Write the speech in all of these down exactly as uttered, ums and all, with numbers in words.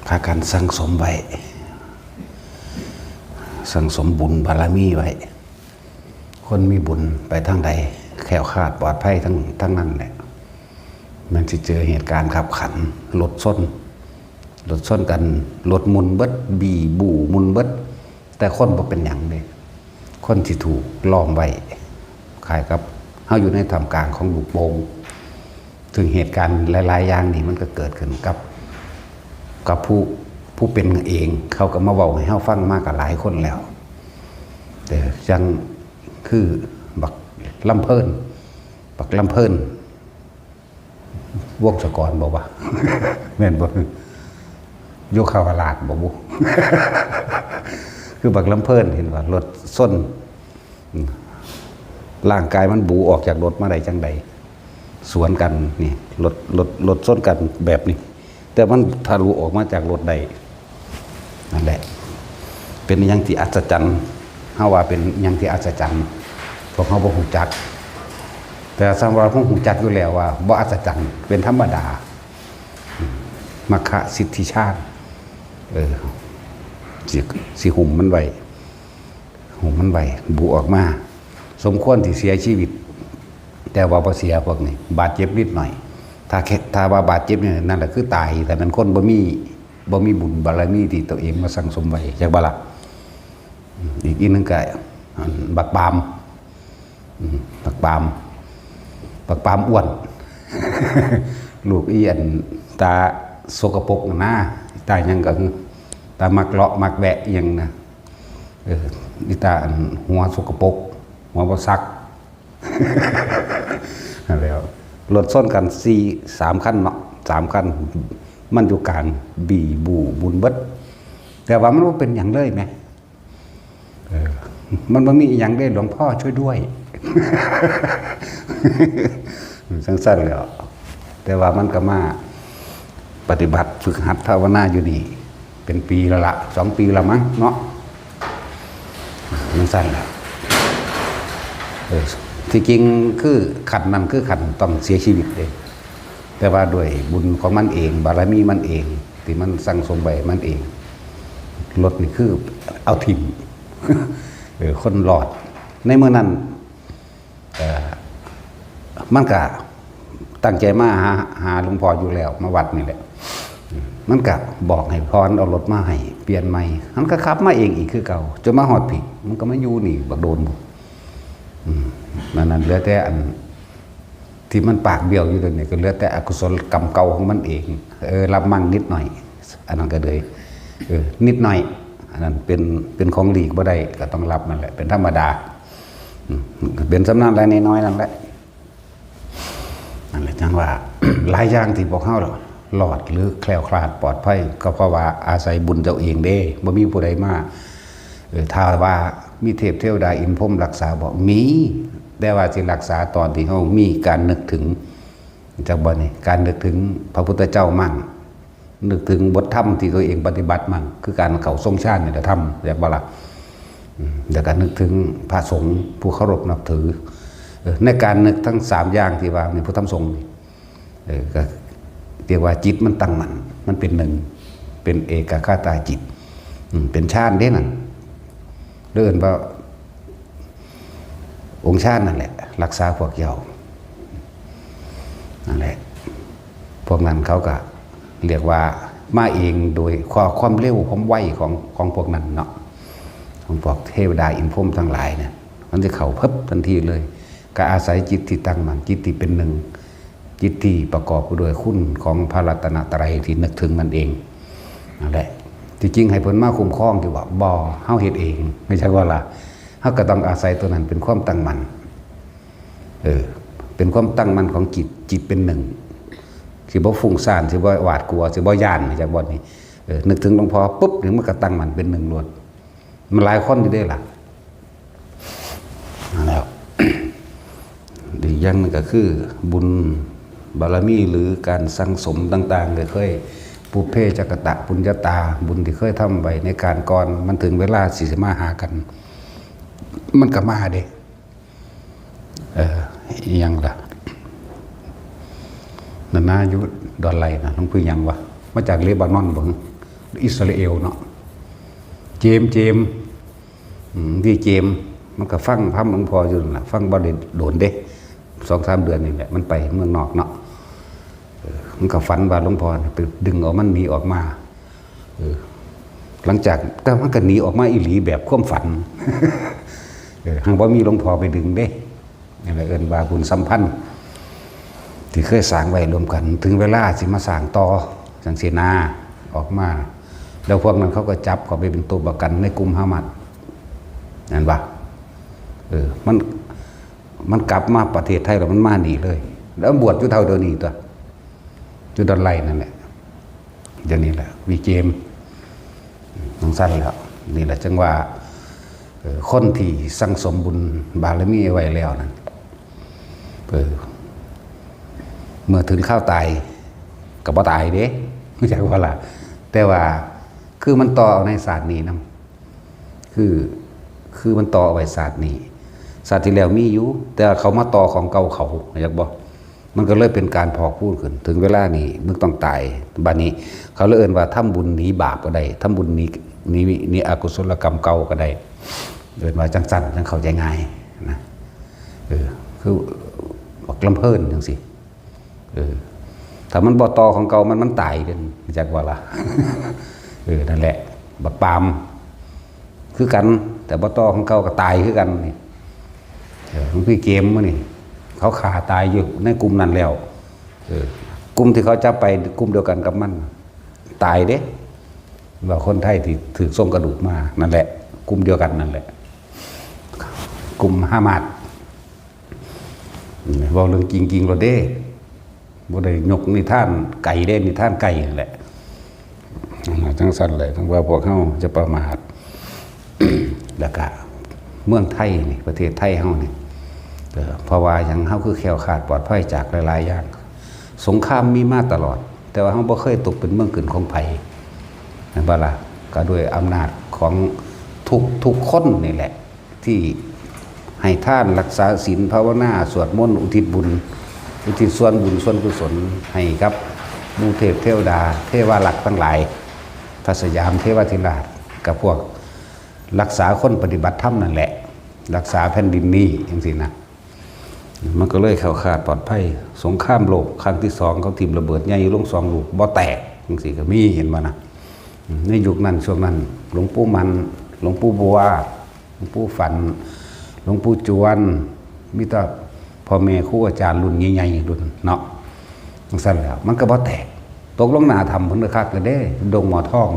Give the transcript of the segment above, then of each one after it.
พากันสั่งสมไว้ สั่งสมบุญบารมีไว้ คนมีบุญไปทางใด แคล้วคลาดปลอดภัยทั้งทั้งนั้นแหละ มันสิเจอเหตุการณ์ขับขัน รถชน รถชนกัน รถหมุนเบิด บีบูหมุนเบิด แต่คนบ่เป็นหยังเด้ คนที่ถูกล้อมไว้ คล้ายกับเฮาอยู่ในท่ามกลางของลูกโป่ง ซึ่งเหตุการณ์หลายๆอย่างนี่มันก็เกิดขึ้นกับ กับผู้ ผู้เป็นเอง เขาก็มาเว้าให้เฮาฟังมาก็หลายคนแล้ว แต่จั่งคือบักลำเพิ่น บักลำเพิ่น วงศกรบ่วะ แม่นบ่ โยคาวราชบ่บุ คือบักลำเพิ่นเห็นว่ารถชน อืม ร่างกายมันบูออกจากรถมาได้จั่งใด สวนกันนี่ รถ รถ รถชนกันแบบนี้ แต่มันทะลุออกมาจากรถได้ นั่นแหละ เป็นหยังที่อัศจรรย์ เฮาว่าเป็นหยังที่อัศจรรย์ พวกเฮาบ่ฮู้จัก แต่สำหรับพวกฮู้จักอยู่แล้วว่าบ่อัศจรรย์ เป็นธรรมดา อืม มัคคะสิทธิฌาน เออ สิ สิหุ้มมันไว้ หุ้มมันไว้ บูออกมา สมควรที่เสียชีวิต แต่ว่าบ่เสียพวกนี้ บาดเจ็บนิดหน่อย ถ้าแค่ ถ้าว่าบาดเจ็บนี่ นั่นแหละคือตาย แต่มันคนบ่มี บ่มีบุญบารมีที่ตัวเองมาสั่งสมไว้ จักบ่ล่ะ อืม อีกอีกหนึ่งก็ อัน บักปาล์ม อืม บักปาล์ม บักปาล์มอ้วน ลูกอีอันตาสกปรกน่ะนะ ตาหยังก็คือ ตามักเลาะมักแวะอิหยังนะ เออ อีตาอันหัวสกปรก หัวบ่ซัก นั่นแหล้ว รถชนกันสี่ สามคันเนาะ สามคัน มันอยู่กลาง บีบูหมุนเบิด แต่ว่ามันบ่เป็นหยังเลยแหม เออ มันบ่มีอิหยังเด้ หลวงพ่อช่วยด้วย จั่งซั่นแหล้ว แต่ว่ามันก็มาปฏิบัติฝึกหัดภาวนาอยู่นี่ เป็นปีแล้วละ สองปีแล้วมั้งเนาะ จั่งซั่นแหละ เออ ที่จริงคือขั้นนั้นคือขั้นต้องเสียชีวิตเด้ แต่ว่าด้วยบุญของมันเอง บารมีมันเอง ที่มันสั่งสมไว้มันเอง รถนี่คือเอาถิ่ม เออ คนรอด ในมื้อนั้น เอ่อ มันก็ตั้งใจมาหา หาหลวงพ่ออยู่แล้ว มาวัดนี่แหละ มันก็บอกให้พรเอารถมาให้ เปลี่ยนใหม่ มันก็ขับมาเองอีกคือเก่า จนมาฮอดพี้ มันก็มาอยู่นี่บักโดนพุ้น อืม นั่น นั่นเหลือแต่อัน ที่มันปากเบี้ยวอยู่เดี๋ยวนี้ ก็เหลือแต่อกุศลกรรมเก่าของมันเอง เออ รับมั่งนิดหน่อย อันนั้นก็เลย เออ นิดหน่อย อันนั้นเป็น เป็นของหลีกบ่ได้ ก็ต้องรับนั่นแหละ เป็นธรรมดา อืม เป็นส่ำนั้นแหละ น้อยๆนั่นแหละ นั่นแหละจั่งว่า หลายอย่างที่พวกเฮารอดหรือแคล้วคลาดปลอดภัย ก็เพราะว่าอาศัยบุญเจ้าเองเด้ บ่มีผู้ใดมา เออ ถ้าว่ามีเทพเทวดาอินทร์พรหมรักษาบ่ มี แต่ว่าสิรักษาตอนที่เฮามีการนึกถึง จักบ่นี่ การนึกถึงพระพุทธเจ้ามั่ง นึกถึงบทธรรมที่ตัวเองปฏิบัติมั่ง คือการเข้าทรงฌานนี่แหละธรรม จักบ่ล่ะ อืม แล้วก็นึกถึงพระสงฆ์ผู้เคารพนับถือ เออ ในการนึกทั้งสามอย่างที่ว่านี่ พุทธธรรมสงฆ์นี่ เออ ก็เรียกว่าจิตมันตั้งมั่น มันเป็นหนึ่ง เป็นเอกัคคตาจิต อืม เป็นฌานเด้นั่น เรียกว่า องค์ฌานนั่นแหละ รักษาพวกเจ้า นั่นแหละ พวกนั้นเขาก็เรียกว่ามาเองโดยความ ความเร็วความไวของ ของพวกนั้นเนาะ ของพวกเทวดาอินทร์พรหมทั้งหลายเนี่ย มันจะเข้าเพิบทันทีเลย ก็อาศัยจิตที่ตั้งมั่น จิตที่เป็นหนึ่ง จิตที่ประกอบด้วยคุณของพระรัตนตรัยที่นึกถึงนั่นเอง นั่นแหละ ที่จริงให้เพิ่นมาคุ้มครองอยู่ว่าบ่ เฮาเฮ็ดเอง ไม่ใช่ว่าล่ะ เฮาก็ต้องอาศัยตัวนั้นเป็นความตั้งมั่น เออ เป็นความตั้งมั่นของจิต จิตเป็นหนึ่ง สิบ่ฟุ้งซ่าน สิบ่หวาดกลัว สิบ่ย้าน จักบ่นี่ เออ นึกถึงหลวงพ่อปุ๊บนี่มันก็ตั้งมั่นเป็นหนึ่งโลด มันหลายคนอยู่เด้ล่ะ นั่นแหละ อีกอย่างหนึ่งก็คือบุญบารมีหรือการสั่งสมต่างๆ ก็เคยปุพเพจกตปุญญาตา บุญที่เคยทำไว้ในการก่อน มันถึงเวลาสิมาหากัน มันก็มาเด้ เออ อีหยังล่ะ นานาอยู่ดอนไหลนะ หลวงพี่หยังวะ มาจากเลบานอนบ่ หึ อิสราเอลเนาะ เจมส์ เจมส์ อืม ที่เจมส์ มันก็ฟังธรรมหลวงพ่ออยู่นั่นล่ะ ฟังบ่ได้โดนเด้ สองสามเดือนนี่แหละ มันไปเมืองนอกเนาะ เออ มันก็ฝันว่าหลวงพ่อเนี่ยไปดึงเอามันหนีออกมา เออ หลังจาก แต่มันก็หนีออกมาอีหลีแบบความฝัน เออ หากบ่มีหลวงพ่อไปดึงเด้ นี่แหละเอิ้นว่าบุญสัมพันธ์ ที่เคยสร้างไว้ร่วมกัน ถึงเวลาสิมาสร้างต่อ จังซี้นา ออกมา แล้วพวกนั้นเขาก็จับเขาไปเป็นตัวประกันในกลุ่มฮามาส นั่นปะ เออ มัน มันกลับมาประเทศไทยแล้วมันมานี่เลย แล้วบวชอยู่เท่าเดี๋ยวนี้ตัว อยู่ดอนไลนั่นแหละ เดี๋ยวนี้แหละ วีเจมส์ จังซั่นแล้ว นี่แหละจังว่า เอ่อ คนที่สั่งสมบุญบารมีไว้แล้วนั่น เออ เมื่อถึงคราวตาย ก็บ่ตายเด้ รู้จักบ่ล่ะ แต่ว่า คือมันต่อเอาในชาตินี้นำ คือ คือมันต่อเอาไว้ชาตินี้ ชาติที่แล้วมีอยู่ แต่ว่าเขามาต่อของเก่าเขา อยากบอก มันก็เลยเป็นการพอกพูนขึ้น ถึงเวลานี้มึงต้องตาย บัดนี้ เขาเลยเอิ้นว่าทำบุญหนีบาปก็ได้ ทำบุญหนี หนี หนีอกุศลกรรมเก่าก็ได้ เอิ้นว่าจังซั่น จังเข้าใจง่ายนะ เออ คือ บักลำเพิ่นจังซี้ เออ ถ้ามันบ่ต่อของเก่ามัน มันตายเด้ จักว่าล่ะ เออ นั่นแหละ บักปาล์ม คือกัน แต่บ่ต่อของเก่าก็ตายคือกันนี่ เออ หลวงพี่เกมมื้อนี่ เขาฆ่าตายอยู่ในกลุ่มนั้นแล้ว เออ กลุ่มที่เขาจับไปกลุ่มเดียวกันกับมัน ตายเด้ ว่าคนไทยที่ถือส่งกระดูกมา นั่นแหละ กลุ่มเดียวกันนั่นแหละ กลุ่มฮามาส เว้าเรื่องจริงๆโลดเด้ บ่ได้ยกนิทานไกลเด้ นิทานไกลนั่นแหละ จังซั่นแหละ ถึงว่าพวกเฮาจะประมาท แล้วก็เมืองไทยนี่ ประเทศไทยเฮานี่ เอ่อ เพราะว่าหยัง เฮาคือแคล้วคลาดปลอดภัยจากหลายๆอย่าง สงครามมีมาตลอด แต่ว่าเฮาบ่เคยตกเป็นเมืองขึ้นของไผ แม่นบ่ล่ะ ก็ด้วยอำนาจของทุก ทุกคนนี่แหละ ที่ให้ทาน รักษาศีล ภาวนา สวดมนต์ อุทิศบุญ อุทิศส่วนบุญส่วนกุศลให้กับหมู่เทพเทวดา เทวารักษ์ทั้งหลาย พระสยามเทวาธิราช กับพวกรักษาคนปฏิบัติธรรมนั่นแหละ รักษาแผ่นดินนี้จังซี้นะ มันก็เลยแคล้วคลาดปลอดภัย สงครามโลกครั้งที่สอง เขาถิ่มระเบิดใหญ่ลงสองลูก บ่แตกจังซี้ก็มี เห็นบ่นะ ในยุคนั้นช่วงนั้น หลวงปู่มัน หลวงปู่บัว หลวงปู่ฝัน หลวงปู่จวน มีแต่พ่อแม่ครูอาจารย์รุ่นใหญ่ๆ รุ่นเนาะ จังซั่นแหล้ว มันก็บ่แตก ตกลงหน้าถ้ำพุ้นคักเลยเด้ ดงหมอทอง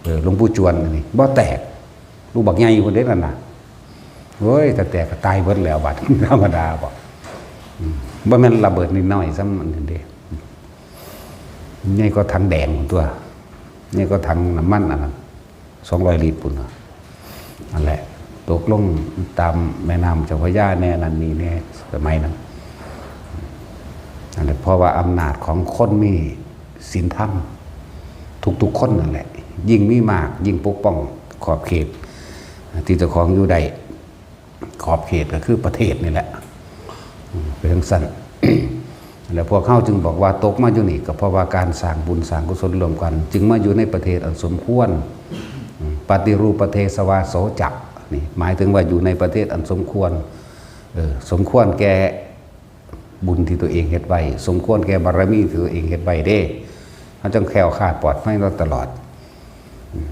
เออ หลวงปู่จวนนี่ บ่แตก ลูกบักใหญ่พุ้นเด้นั่นน่ะ โอ้ย ถ้าแตกก็ตายเบิดแล้วบัด ธรรมดาบ่ อืม บ่แม่นระเบิดนิดหน่อยซ้ำอันนี้เด้ ใหญ่กว่าถังแดงพุ้นตั๊ว ใหญ่กว่าถังน้ำมันอันนั้น สองร้อยลิตรพุ้นน่ะ นั่นแหละ ตกลงตามแม่น้ำเจ้าพระยาแน่นั่นนี่แน่ สมัยนั้น นั่นแหละ เพราะว่าอำนาจของคนมีศีลธรรม ทุกๆคนนั่นแหละ ยิ่งมีมาก ยิ่งปกป้องขอบเขต ที่เจ้าของอยู่ได้ ขอบเขตก็คือประเทศนี่แหละ อืม เป็นจังซั่น แล้วพวกเฮาจึงบอกว่าตกมาอยู่นี่ ก็เพราะว่าการสร้างบุญสร้างกุศลร่วมกัน จึงมาอยู่ในประเทศอันสมควร อืม ปฏิรูปประเทศวาโสจะ นี่หมายถึงว่าอยู่ในประเทศอันสมควร เออ สมควรแก่บุญที่ตัวเองเฮ็ดไว้ สมควรแก่บารมีที่ตัวเองเฮ็ดไว้เด้ เฮาจังแคล้วคลาดปลอดภัยมาตลอด อืม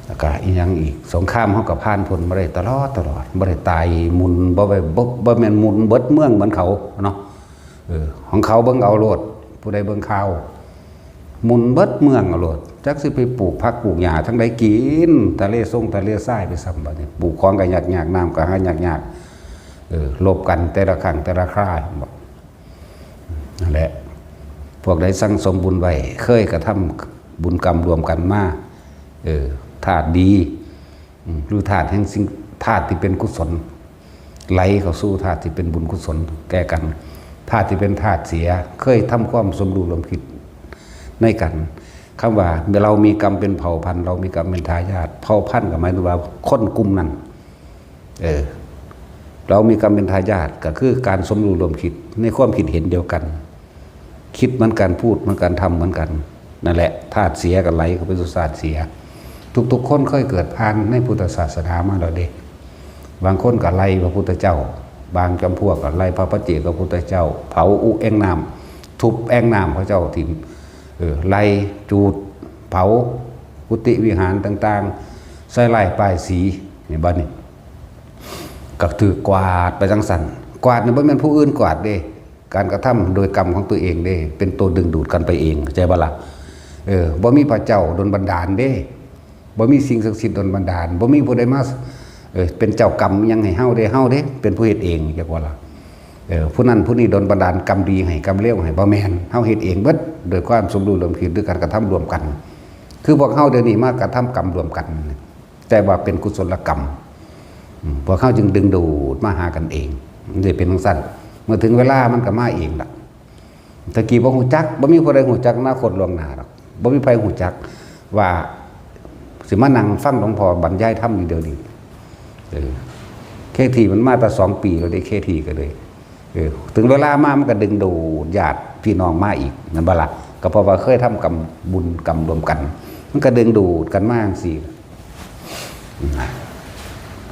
แล้วก็อีหยังอีก สงครามเฮาก็ผ่านพ้นมาได้ตลอดตลอด บ่ได้ตายหมุน บ่ไป บ่ บ่แม่นหมุนเบิดเมืองเหมือนเขาเนาะ เออ ของเขาเบิ่งเอาโลด ผู้ใดเบิ่งข่าว หมุนเบิดเมืองเอาโลด จักสิไปปลูกผักปลูกหญ้าทางใดกิน ทะเลทรงทะเลทรายไปซ้ำบัดนี้ ปลูกของก็ยากๆ น้ำก็หายากๆ เออ รบกันแต่ละครั้งแต่ละครา นั่นแหละ พวกใดสั่งสมบุญไว้ เคยกระทำบุญกรรมร่วมกันมา เออ ธาตุดี อืม หรือธาตุแห่งสิ่ง ธาตุที่เป็นกุศล ไหลเข้าสู่ธาตุที่เป็นบุญกุศลแก่กัน ธาตุที่เป็นธาตุเสีย เคยทำความสมรู้ร่วมคิดในกัน คำว่าเรามีกรรมเป็นเผ่าพันธุ์ เรามีกรรมเป็นทายาท เผ่าพันธุ์ก็หมายถึงว่าคนกลุ่มนั้น เออ เรามีกรรมเป็นทายาท ก็คือการสมรู้ร่วมคิดในความคิดเห็นเดียวกัน คิดเหมือนกัน พูดเหมือนกัน ทำเหมือนกัน นั่นแหละ ธาตุเสียก็ไหลเข้าไปสู่ธาตุเสีย ทุกๆคนเคยเกิดผ่านในพุทธศาสนามาแล้วเด้ บางคนก็ไล่พระพุทธเจ้า บางจำพวกก็ไล่พระปัจเจกพุทธเจ้า เผาอุแอ่งน้ำ ทุบแอ่งน้ำพระเจ้าถิ่ม เออ ไล่จูด เผากุฏิวิหารต่างๆ ใส่ร้ายป้ายสี นี่บัดนี้ ก็ถือกวาดไปจังซั่น กวาดนี่บ่แม่นผู้อื่นกวาดเด้ การกระทำโดยกรรมของตัวเองเด้ เป็นตัวดึงดูดกันไปเอง เข้าใจบ่ล่ะ เออ บ่มีพระเจ้าดลบันดาลเด้ บ่มีสิ่งศักดิ์สิทธิ์ดลบันดาล บ่มีผู้ใดมา เออ เป็นเจ้ากรรมอิหยังให้เฮาเด้ เฮาเด้ เป็นผู้เฮ็ดเอง จักว่าล่ะ เออ ผู้นั้นผู้นี้ดลบันดาลกรรมดีให้ กรรมเลวให้ บ่แม่น เฮาเฮ็ดเองเบิด โดยความสมรู้ร่วมคิด ด้วยการกระทำร่วมกัน คือพวกเฮาเดี๋ยวนี้มากระทำกรรมร่วมกัน แต่ว่าเป็นกุศลกรรม อืม พวกเฮาจึงดึงดูดมาหากันเอง มันสิเป็นจังซั่น เมื่อถึงเวลามันก็มาเองล่ะ ตะกี้บ่ฮู้จัก บ่มีผู้ใดฮู้จักอนาคตล่วงหน้าดอก บ่มีไผฮู้จักว่าสิมานั่งฟังหลวงพ่อบรรยายธรรมอยู่เดี๋ยวนี้ เออ เคทีมันมาแต่สองปีแล้วเด้ เคทีก็เลย เออ ถึงเวลามามันก็ดึงดูดญาติพี่น้องมาอีก แม่นบ่ล่ะ ก็เพราะว่าเคยทำกรรมบุญกรรมร่วมกัน มันก็ดึงดูดกันมาจังซี่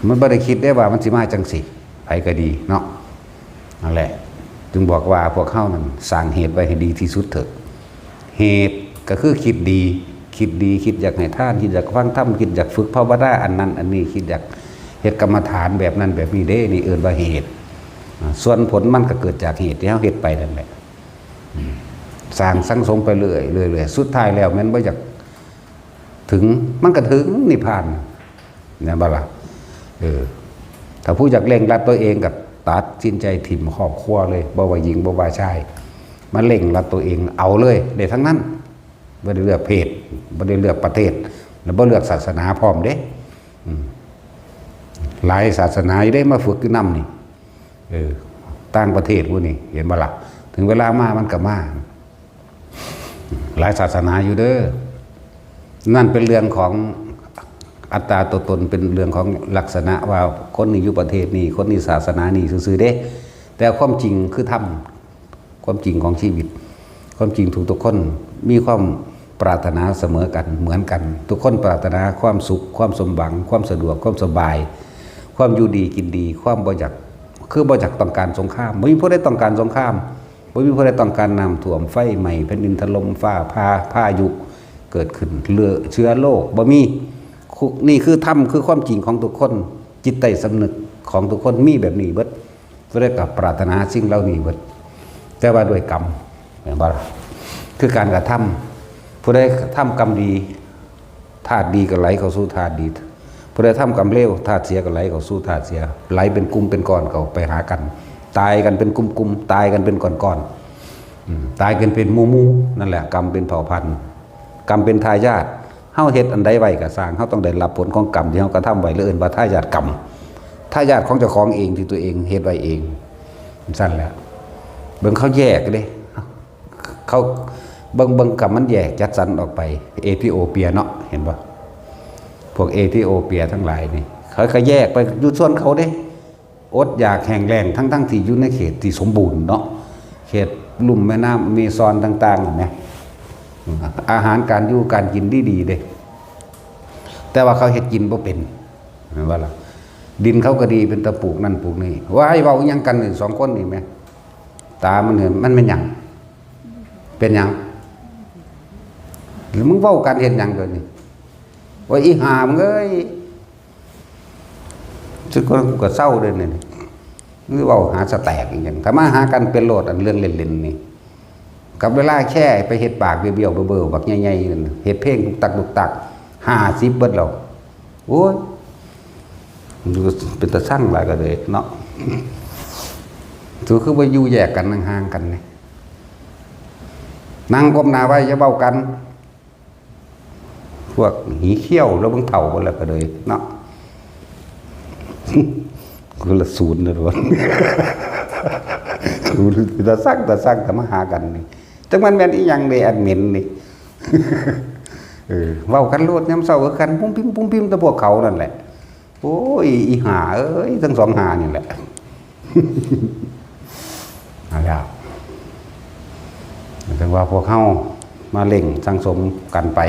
มันบ่ได้คิดได้ว่ามันสิมาจังซี่ ไผก็ดีเนาะ นั่นแหละ จึงบอกว่าพวกเฮานั้นสร้างเหตุไว้ให้ดีที่สุดเถอะ เหตุก็คือคิดดี คิดดี คิดอยากให้ทาน คิดอยากฟังธรรม คิดอยากฝึกภาวนา อันนั้นอันนี้ คิดอยากเฮ็ดกรรมฐานแบบนั้นแบบนี้เด้ นี่เอิ้นว่าเหตุ อ่า ส่วนผลมันก็เกิดจากเหตุที่เฮาเฮ็ดไปนั่นแหละ อืม สร้างสั่งสมไปเรื่อยๆ เรื่อยๆ สุดท้ายแล้วแม่นบ่อยากถึง มันก็ถึงนิพพาน แม่นบ่ล่ะ เออ ถ้าผู้อยากเร่งรัดตัวเองก็ตัดสินใจถิ่มครอบครัวเลย บ่ว่าหญิงบ่ว่าชาย มาเร่งรัดตัวเองเอาเลย ได้ทั้งนั้น บ่ได้เลือกเพศ บ่ได้เลือกประเทศ แล้วบ่เลือกศาสนาพร้อมเด้ อืม หลายศาสนาอยู่เด้ มาฝึกอยู่นำนี่ เออ ต่างประเทศพวกนี้ เห็นบ่ล่ะ ถึงเวลามามันก็มา หลายศาสนาอยู่เด้อ นั่นเป็นเรื่องของอัตตาตัวตน เป็นเรื่องของลักษณะว่าคนนี้อยู่ประเทศนี้ คนนี้ศาสนานี้ซื่อๆเด้ แต่ความจริงคือธรรม ความจริงของชีวิต ความจริงทุกๆคนมีความปรารถนาเสมอกัน เหมือนกัน ทุกคนปรารถนาความสุข ความสมหวัง ความสะดวก ความสบาย ความอยู่ดีกินดี ความบ่อยาก คือบ่อยากต้องการสงคราม บ่มีผู้ใดต้องการสงคราม บ่มีผู้ใดต้องการน้ำท่วม ไฟไหม้ แผ่นดินถล่ม ฟ้าผ่า พายุเกิดขึ้น เลือ เชื้อโรค บ่มี คุ นี่คือธรรม คือความจริงของทุกคน จิตใต้สำนึกของทุกคนมีแบบนี้เบิด ผู้ใดก็ปรารถนาสิ่งเหล่านี้เบิด แต่ว่าด้วยกรรม แม่นบ่ล่ะ คือการกระทำ ผู้ใดทำกรรมดี ธาตุดีก็ไหลเข้าสู่ธาตุดี ผู้ใดทำกรรมเลว ธาตุเสียก็ไหลเข้าสู่ธาตุเสีย ไหลเป็นกลุ่มเป็นก้อนเข้าไปหากัน ตายกันเป็นกลุ่มๆ ตายกันเป็นก้อนๆ อืม ตายกันเป็นหมู่ๆ นั่นแหละ กรรมเป็นเผ่าพันธุ์ กรรมเป็นทายาท เฮาเฮ็ดอันใดไว้ก็ซ่าง เฮาต้องได้รับผลของกรรมที่เฮากระทำไว้ หรือเอิ้นว่าทายาทกรรม ทายาทของเจ้าของเองที่ตัวเองเฮ็ดไว้เอง ซั่นแหละ เบิ่งเขาแยกเด้ เขา เบิ่ง เบิ่งกรรมมันแยกจัดสรรออกไป เอธิโอเปียเนาะ เห็นบ่ พวกเอธิโอเปียทั้งหลายนี่ เขาก็แยกไปอยู่ส่วนเขาเด้ อดอยากแห้งแล้ง ทั้งๆที่อยู่ในเขตที่สมบูรณ์เนาะ เขตลุ่มแม่น้ำอเมซอนต่างๆ นั่นนะ อาหารการอยู่การกินดีๆ เด้ แต่ว่าเขาเฮ็ดกินบ่เป็น แม่นบ่ล่ะ ดินเขาก็ดี เป็นตาปลูกนั่นปลูกนี่ ว่าให้เว้าอิหยังกันนี่ สองคนนี่แหม ตามันเห็น มันเป็นหยัง เป็นหยัง แล้วมึงเว้ากันเฮ็ดหยังเดี๋ยวนี้ โอ้ย อีห่ามึงเอ้ย สุดคนกูก็เศร้าเลยเนี่ย มึงเว้าหาสแตกอีหยัง ถ้ามาหากันเป็นโลดอันเรื่องเล่นๆ นี่ กับเวลาแค่ไปเฮ็ดปากเบี้ยวๆ เบ้อๆ บักใหญ่ๆ นั่น เฮ็ดเพลงตุกตักตุกตัก ห้าสิบเบิดแล้ว โอ้ย ดูเป็นตาสั่งหลายก็เลยเนาะ สูคือว่าอยู่แยกกันห่างๆ กันนี่ นั่งก้มหน้าไว้อย่าเว้ากัน พวกหีเขี้ยวแล้วมึงเฒ่าหมดแล้วก็เลยเนาะ คนละศูนย์เลยว่า ตาสั่งตาสั่งแต่มาหากันนี่ จังมันแม่นอีหยังเด้อันเหม็นนี่ เออ เว้ากันโลดยามเช้าคือกัน ปุ้มปิ้มปุ้มปิ้มแต่พวกเขานั่นแหละ โอ้ย อีห่าเอ้ย ทั้งสองห่านี่แหละ นั่นแหละ ถึงว่าพวกเฮา มาเร่งสั่งสมกันไป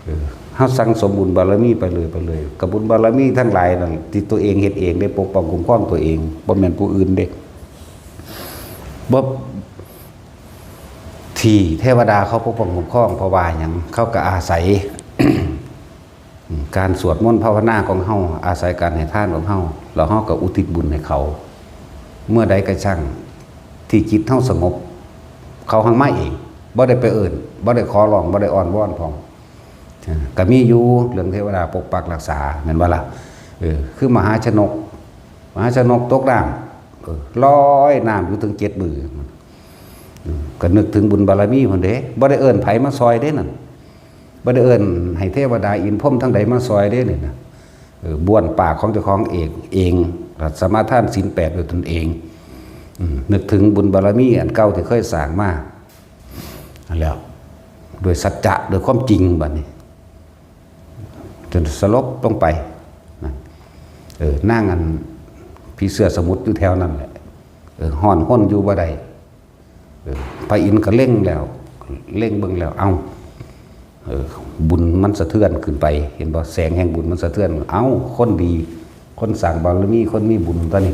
เออ เฮาสั่งสมบุญบารมีไปเลย ไปเลย กับบุญบารมีทั้งหลายนั่นที่ตัวเองเฮ็ดเองได้ ปกป้องคุ้มครองตัวเอง บ่แม่นผู้อื่นเด้ บ่ ที่เทวดาเขาปกป้องคุ้มครอง เพราะว่าหยัง เขาก็อาศัย การสวดมนต์ภาวนาของเฮา อาศัยการให้ทานของเฮา แล้วเฮาก็อุทิศบุญให้เขา เมื่อใดก็ช่างที่จิตเฮาสงบ เขาหังมาเอง บ่ได้ไปเอิ้น บ่ได้ขอร้อง บ่ได้อ้อนวอนพร้อม อ่า ก็มีอยู่เรื่องเทวดาปกปักรักษา แม่นบ่ล่ะ เออ คือมหาชนก มหาชนกตกน้ำ เออ ลอยน้ำอยู่ถึงเจ็ดมื้อ อืม ก็นึกถึงบุญบารมีพุ่นเด้ บ่ได้เอิ้นไผมาซอยเด้นั่น บ่ได้เอิ้นให้เทวดาอินทร์พรหมทั้งใดมาซอยเด้นี่นะ เออ บ้วนปากของเจ้าของเอง เอง สมาทานศีลแปดด้วยตนเอง อืม นึกถึงบุญบารมีอันเก่าที่เคยสร้างมา นั่นแหล้ว ด้วยสัจจะ ด้วยความจริงบัดนี้ จนสลบลงไปนะ เออ นางอันผีเสื้อสมุทรอยู่แถวนั้นแหละ เออ ฮ้อนฮนอยู่บ่ได้ เออ พระอินทร์ก็เล็งแล้ว เล็งเบิ่งแล้ว เอ้า เออ บุญมันสะเทือนขึ้นไป เห็นบ่ แสงแห่งบุญมันสะเทือน เอ้า คนดี คนสร้างบารมี คนมีบุญตัวนี้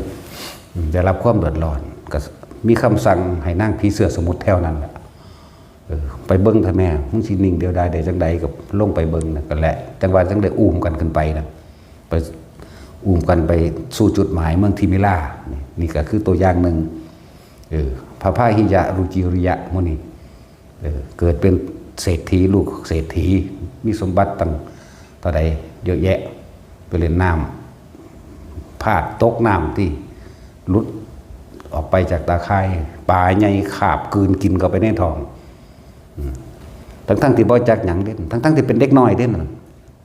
อืม ได้รับความเดือดร้อน ก็มีคำสั่งให้นางผีเสื้อสมุทรแถวนั้นแหละ เออ ไปเบิ่งเถอะแม่ มึงสินิ่งเดียวดายได้จังใด ก็ลงไปเบิ่งนะ ก็แหละ จังว่าจังได้อุ้มกันขึ้นไปนะ ไปอุ้มกันไปสู่จุดหมายเมืองทิมิลา นี่ นี่ก็คือตัวอย่างหนึ่ง เออ พระพาหิยะ รุจิริยะ หมู่นี้ เออ เกิดเป็นเศรษฐี ลูกเศรษฐี มีสมบัติตั้งเท่าใดเยอะแยะ ไปเล่นน้ำ พลาดตกน้ำที่หลุดออกไปจากตาข่าย ปลาใหญ่คาบกลืนกินเข้าไปในท้อง อืม ทั้งๆที่บ่จักหยังเด้ ทั้งๆที่เป็นเด็กน้อยเด้นั่น น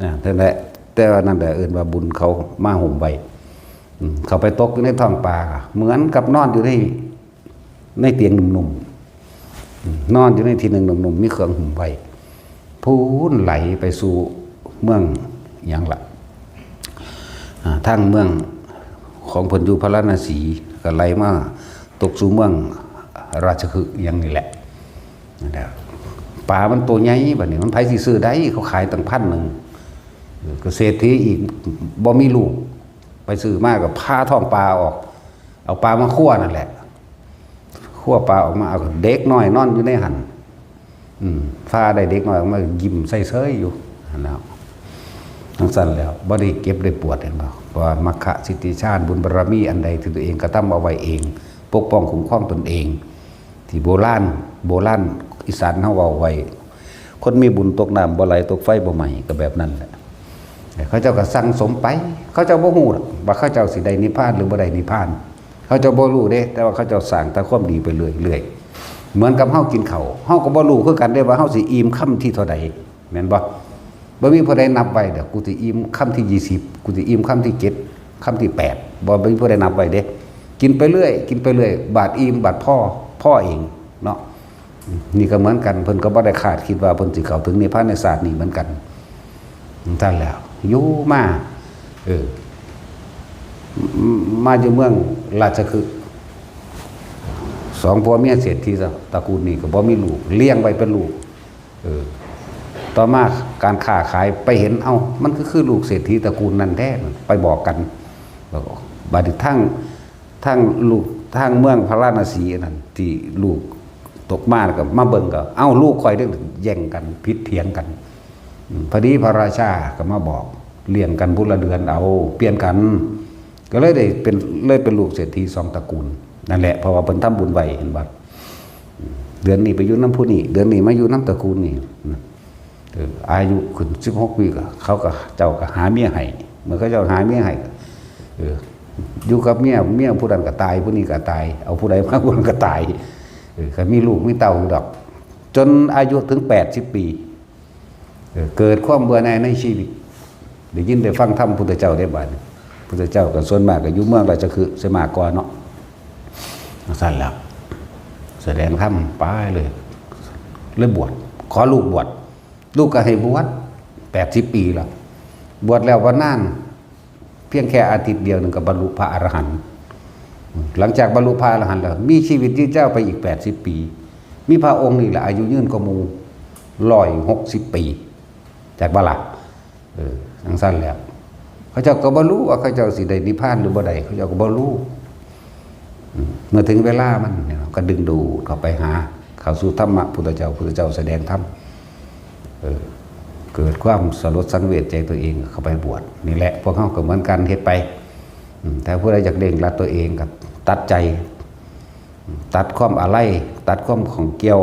ะ นั่นแหละ แต่ว่านั่นแหละเอิ้นว่าบุญเขามาหุ้มไว้ อืม เขาไปตกอยู่ในท้องปลา เหมือนกับนอนอยู่ใน ในเตียงนุ่มๆ อืม นอนอยู่ในที่หนึ่งนุ่มๆ มีเครื่องหุ้มไว้ พูนไหลไปสู่เมืองหยังล่ะ อ่า ทางเมืองของเพิ่นอยู่พาราณสี ก็ไหลมาตกสู่เมืองราชคฤห์หยังนี่แหละ นั่นแหละ ปลามันตัวใหญ่ บัดนี้มันไผสิซื้อได้ เขาขายตั้งพันหนึ่ง เออ ก็เศรษฐีอีก บ่มีลูก ไปซื้อมาก็ผ่าท้องปลาออก เอาปลามาคั่วนั่นแหละ คั่วปลาออกมา เอาเด็กน้อยนอนอยู่ในหั่น อืม ผ่าได้เด็กน้อยออกมา ยิ้มใส่เซยอยู่หั่นแหล้ว จั่งซั้นแหล้ว บ่ได้เจ็บได้ปวด เห็นบ่ เพราะว่ามัคคะสิทธิฌาน บุญบารมีอันใดที่ตัวเองกระทำเอาไว้เอง ปกป้องคุ้มครองตนเอง ที่โบราณ โบราณอีสานเฮาเว้าไว้ คนมีบุญตกน้ำบ่ไหล ตกไฟบ่ไหม้ ก็แบบนั้นแหละ เขาเจ้าก็สั่งสมไป เขาเจ้าบ่ฮู้ดอกว่าเขาเจ้าสิได้นิพพานหรือบ่ได้นิพพาน เขาเจ้าบ่รู้เด้ แต่ว่าเขาเจ้าสร้างแต่ความดีไปเรื่อยๆ เหมือนกับเฮากินข้าว เฮาก็บ่รู้คือกันเด้ว่าเฮาสิอิ่มคำที่เท่าใด แม่นบ่ บ่มีผู้ใดนับไว้ดอก กูสิอิ่มคำที่ยี่สิบ กูสิอิ่มคำที่เจ็ด คำที่แปด บ่มีผู้ใดนับไว้เด้ กินไปเรื่อย กินไปเรื่อย บาดอิ่ม บาดพอ พอเองเนาะ นี่ก็เหมือนกัน เพิ่นก็บ่ได้คาดคิดว่าเพิ่นสิเข้าถึงนิพพานในชาตินี้เหมือนกัน ท่านแล้ว อยู่มา เออ มาอยู่เมืองราชคฤห์ สองผัวเมียเศรษฐีตระกูลนี้ก็บ่มีลูก เลี้ยงไว้เป็นลูก เออ ต่อมาการค้าขายไปเห็น เอ้า มันก็คือลูกเศรษฐีตระกูลนั่นแท้ ไปบอกกัน แล้วก็บัดนี้ทาง ทางลูก ทางเมืองพาราณสีอันนั้น ที่ลูกตกมาแล้วก็มาเบิ่งก็ เอ้า ลูกข่อยเด้อ แย่งกัน ผิดเถียงกัน อืม พอดีพระราชาก็มาบอก เลี้ยงกันผู้ละเดือนเอา เปลี่ยนกัน ก็เลยได้เป็น เลยเป็นลูกเศรษฐีสองตระกูล นั่นแหละ เพราะว่าเพิ่นทำบุญไว้ เห็นบ่ เดือนนี้ไปอยู่นำผู้นี้ เดือนนี้มาอยู่นำตระกูลนี้ เออ อายุขึ้นสิบหกปีก็ เขาก็ เจ้าก็หาเมียให้ เมื่อเขาเจ้าหาเมียให้ เออ อยู่กับเมีย เมียผู้นั้นก็ตาย ผู้นี้ก็ตาย เอาผู้ใดมาผู้นั้นก็ตาย เออ ก็มีลูกมีเต้าอยู่ดอก จนอายุถึงแปดสิบปี เออ เกิดความเบื่อหน่ายในชีวิต ได้ยินได้ฟังธรรมพุทธเจ้าได้บาดนี้ พุทธเจ้าก็ส่วนมากก็อยู่เมืองราชคฤห์เสียมากกว่าเนาะ จั่งซั้นแล้ว แสดงธรรมไปเลย เลยบวช ขอลูกบวช ลูกก็ให้บวช แปดสิบปีแล้ว บวชแล้วบ่นาน เพียงแค่อาทิตย์เดียวหนึ่งก็บรรลุพระอรหันต์ หลังจากบรรลุพระอรหันต์แล้ว มีชีวิตยืนยาวไปอีกแปดสิบปี มีพระองค์นี่แหละอายุยืนกว่าหมู่ ร้อยหกสิบปี จักบ่ล่ะ เออจั่งซั่นแหละ เขาเจ้าก็บ่ฮู้ว่าเขาเจ้าสิได้นิพพานหรือบ่ได้ เขาเจ้าก็บ่ฮู้ อืม เมื่อถึงเวลามันเนี่ย ก็ดึงดูดเข้าไปหา เข้าสู่ธรรมะพุทธเจ้า พุทธเจ้าแสดงธรรม เออ เกิดความสลดสังเวชใจตัวเอง เข้าไปบวช นี่แหละ พวกเฮาก็เหมือนกัน เฮ็ดไป อืม แต่ผู้ใดอยากเร่งรัดตัวเองก็ตัดใจ ตัดความอาลัย ตัดความข้องเกี่ยว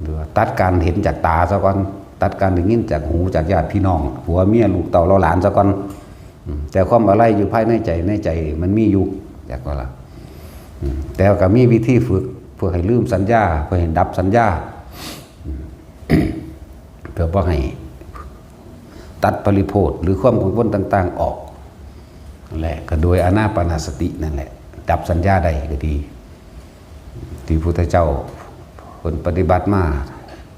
หรือว่าตัดการเห็นจากตาซะก่อน ตัดการได้ยินจากหู จากญาติพี่น้อง ผัวเมีย ลูกเต้าเหล่าหลานซะก่อน อืม แต่ความอาลัยอยู่ภายในใจ ในใจมันมีอยู่ จักว่าล่ะ อืม แต่ก็มีวิธีฝึก เพื่อให้ลืมสัญญา เพื่อให้ดับสัญญา อืม เพื่อบ่ให้ตัดปริโภทหรือความกังวลต่างๆออก และก็โดยอานาปานสตินั่นแหละ ดับสัญญาได้ก็ดี ที่พุทธเจ้าเพิ่นปฏิบัติมา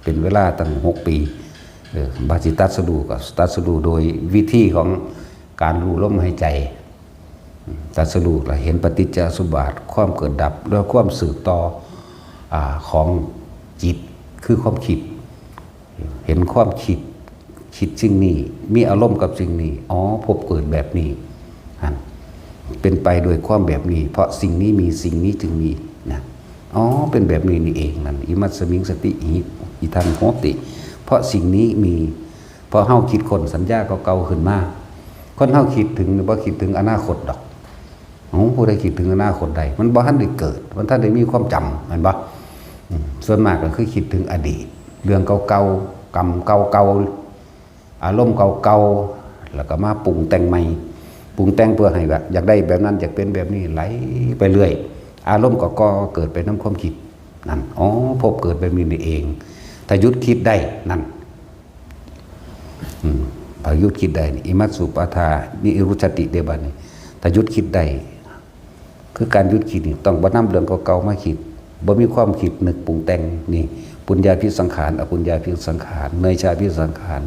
เป็นเวลาตั้งหกปี เออ บาสิตรัสรู้ก็ตรัสรู้โดยวิธีของการรู้ลมหายใจ ตรัสรู้แล้วเห็นปฏิจจสมุปบาท ความเกิดดับ และความสืบต่อ อ่า ของจิต คือความคิด เห็นความคิด คิดสิ่งนี้ มีอารมณ์กับสิ่งนี้ อ๋อ ภพเกิดแบบนี้ อัน เป็นไปโดยความแบบนี้ เพราะสิ่งนี้มี สิ่งนี้จึงมี นะ อ๋อ เป็นแบบนี้นี่เอง นั่น อิมัสมิงสติหิ อิทังโหติ เพราะสิ่งนี้มี เพราะเฮาคิดค้นสัญญาเก่าๆขึ้นมา คนเฮาคิดถึง บ่คิดถึงอนาคตดอก โอ้ ผู้ใดคิดถึงอนาคตได้ มันบ่ทันได้เกิด มันทันได้มีความจำ แม่นบ่ อืม ส่วนมากก็คือคิดถึงอดีต เรื่องเก่าๆ กรรมเก่าๆ อารมณ์เก่าๆ แล้วก็มาปรุงแต่งใหม่ ปรุงแต่งเพื่อให้แบบ อยากได้แบบนั้น อยากเป็นแบบนี้ ไหลไปเรื่อย อารมณ์ก็ก่อเกิดไปนำความคิด นั่น อ๋อ ภพเกิดแบบนี้นี่เอง ถ้าหยุดคิดได้ นั่น อืม ถ้าหยุดคิดได้นี่ อิมัสสุปาทานิรุจจติเด้ บัดนี้ ถ้าหยุดคิดได้ คือการหยุดคิดนี่ ต้องบ่นำเรื่องเก่าๆมาคิด บ่มีความคิดนึกปรุงแต่ง นี่ ปุญญาภิสังขาร อปุญญาภิสังขาร เนยชาภิสังขาร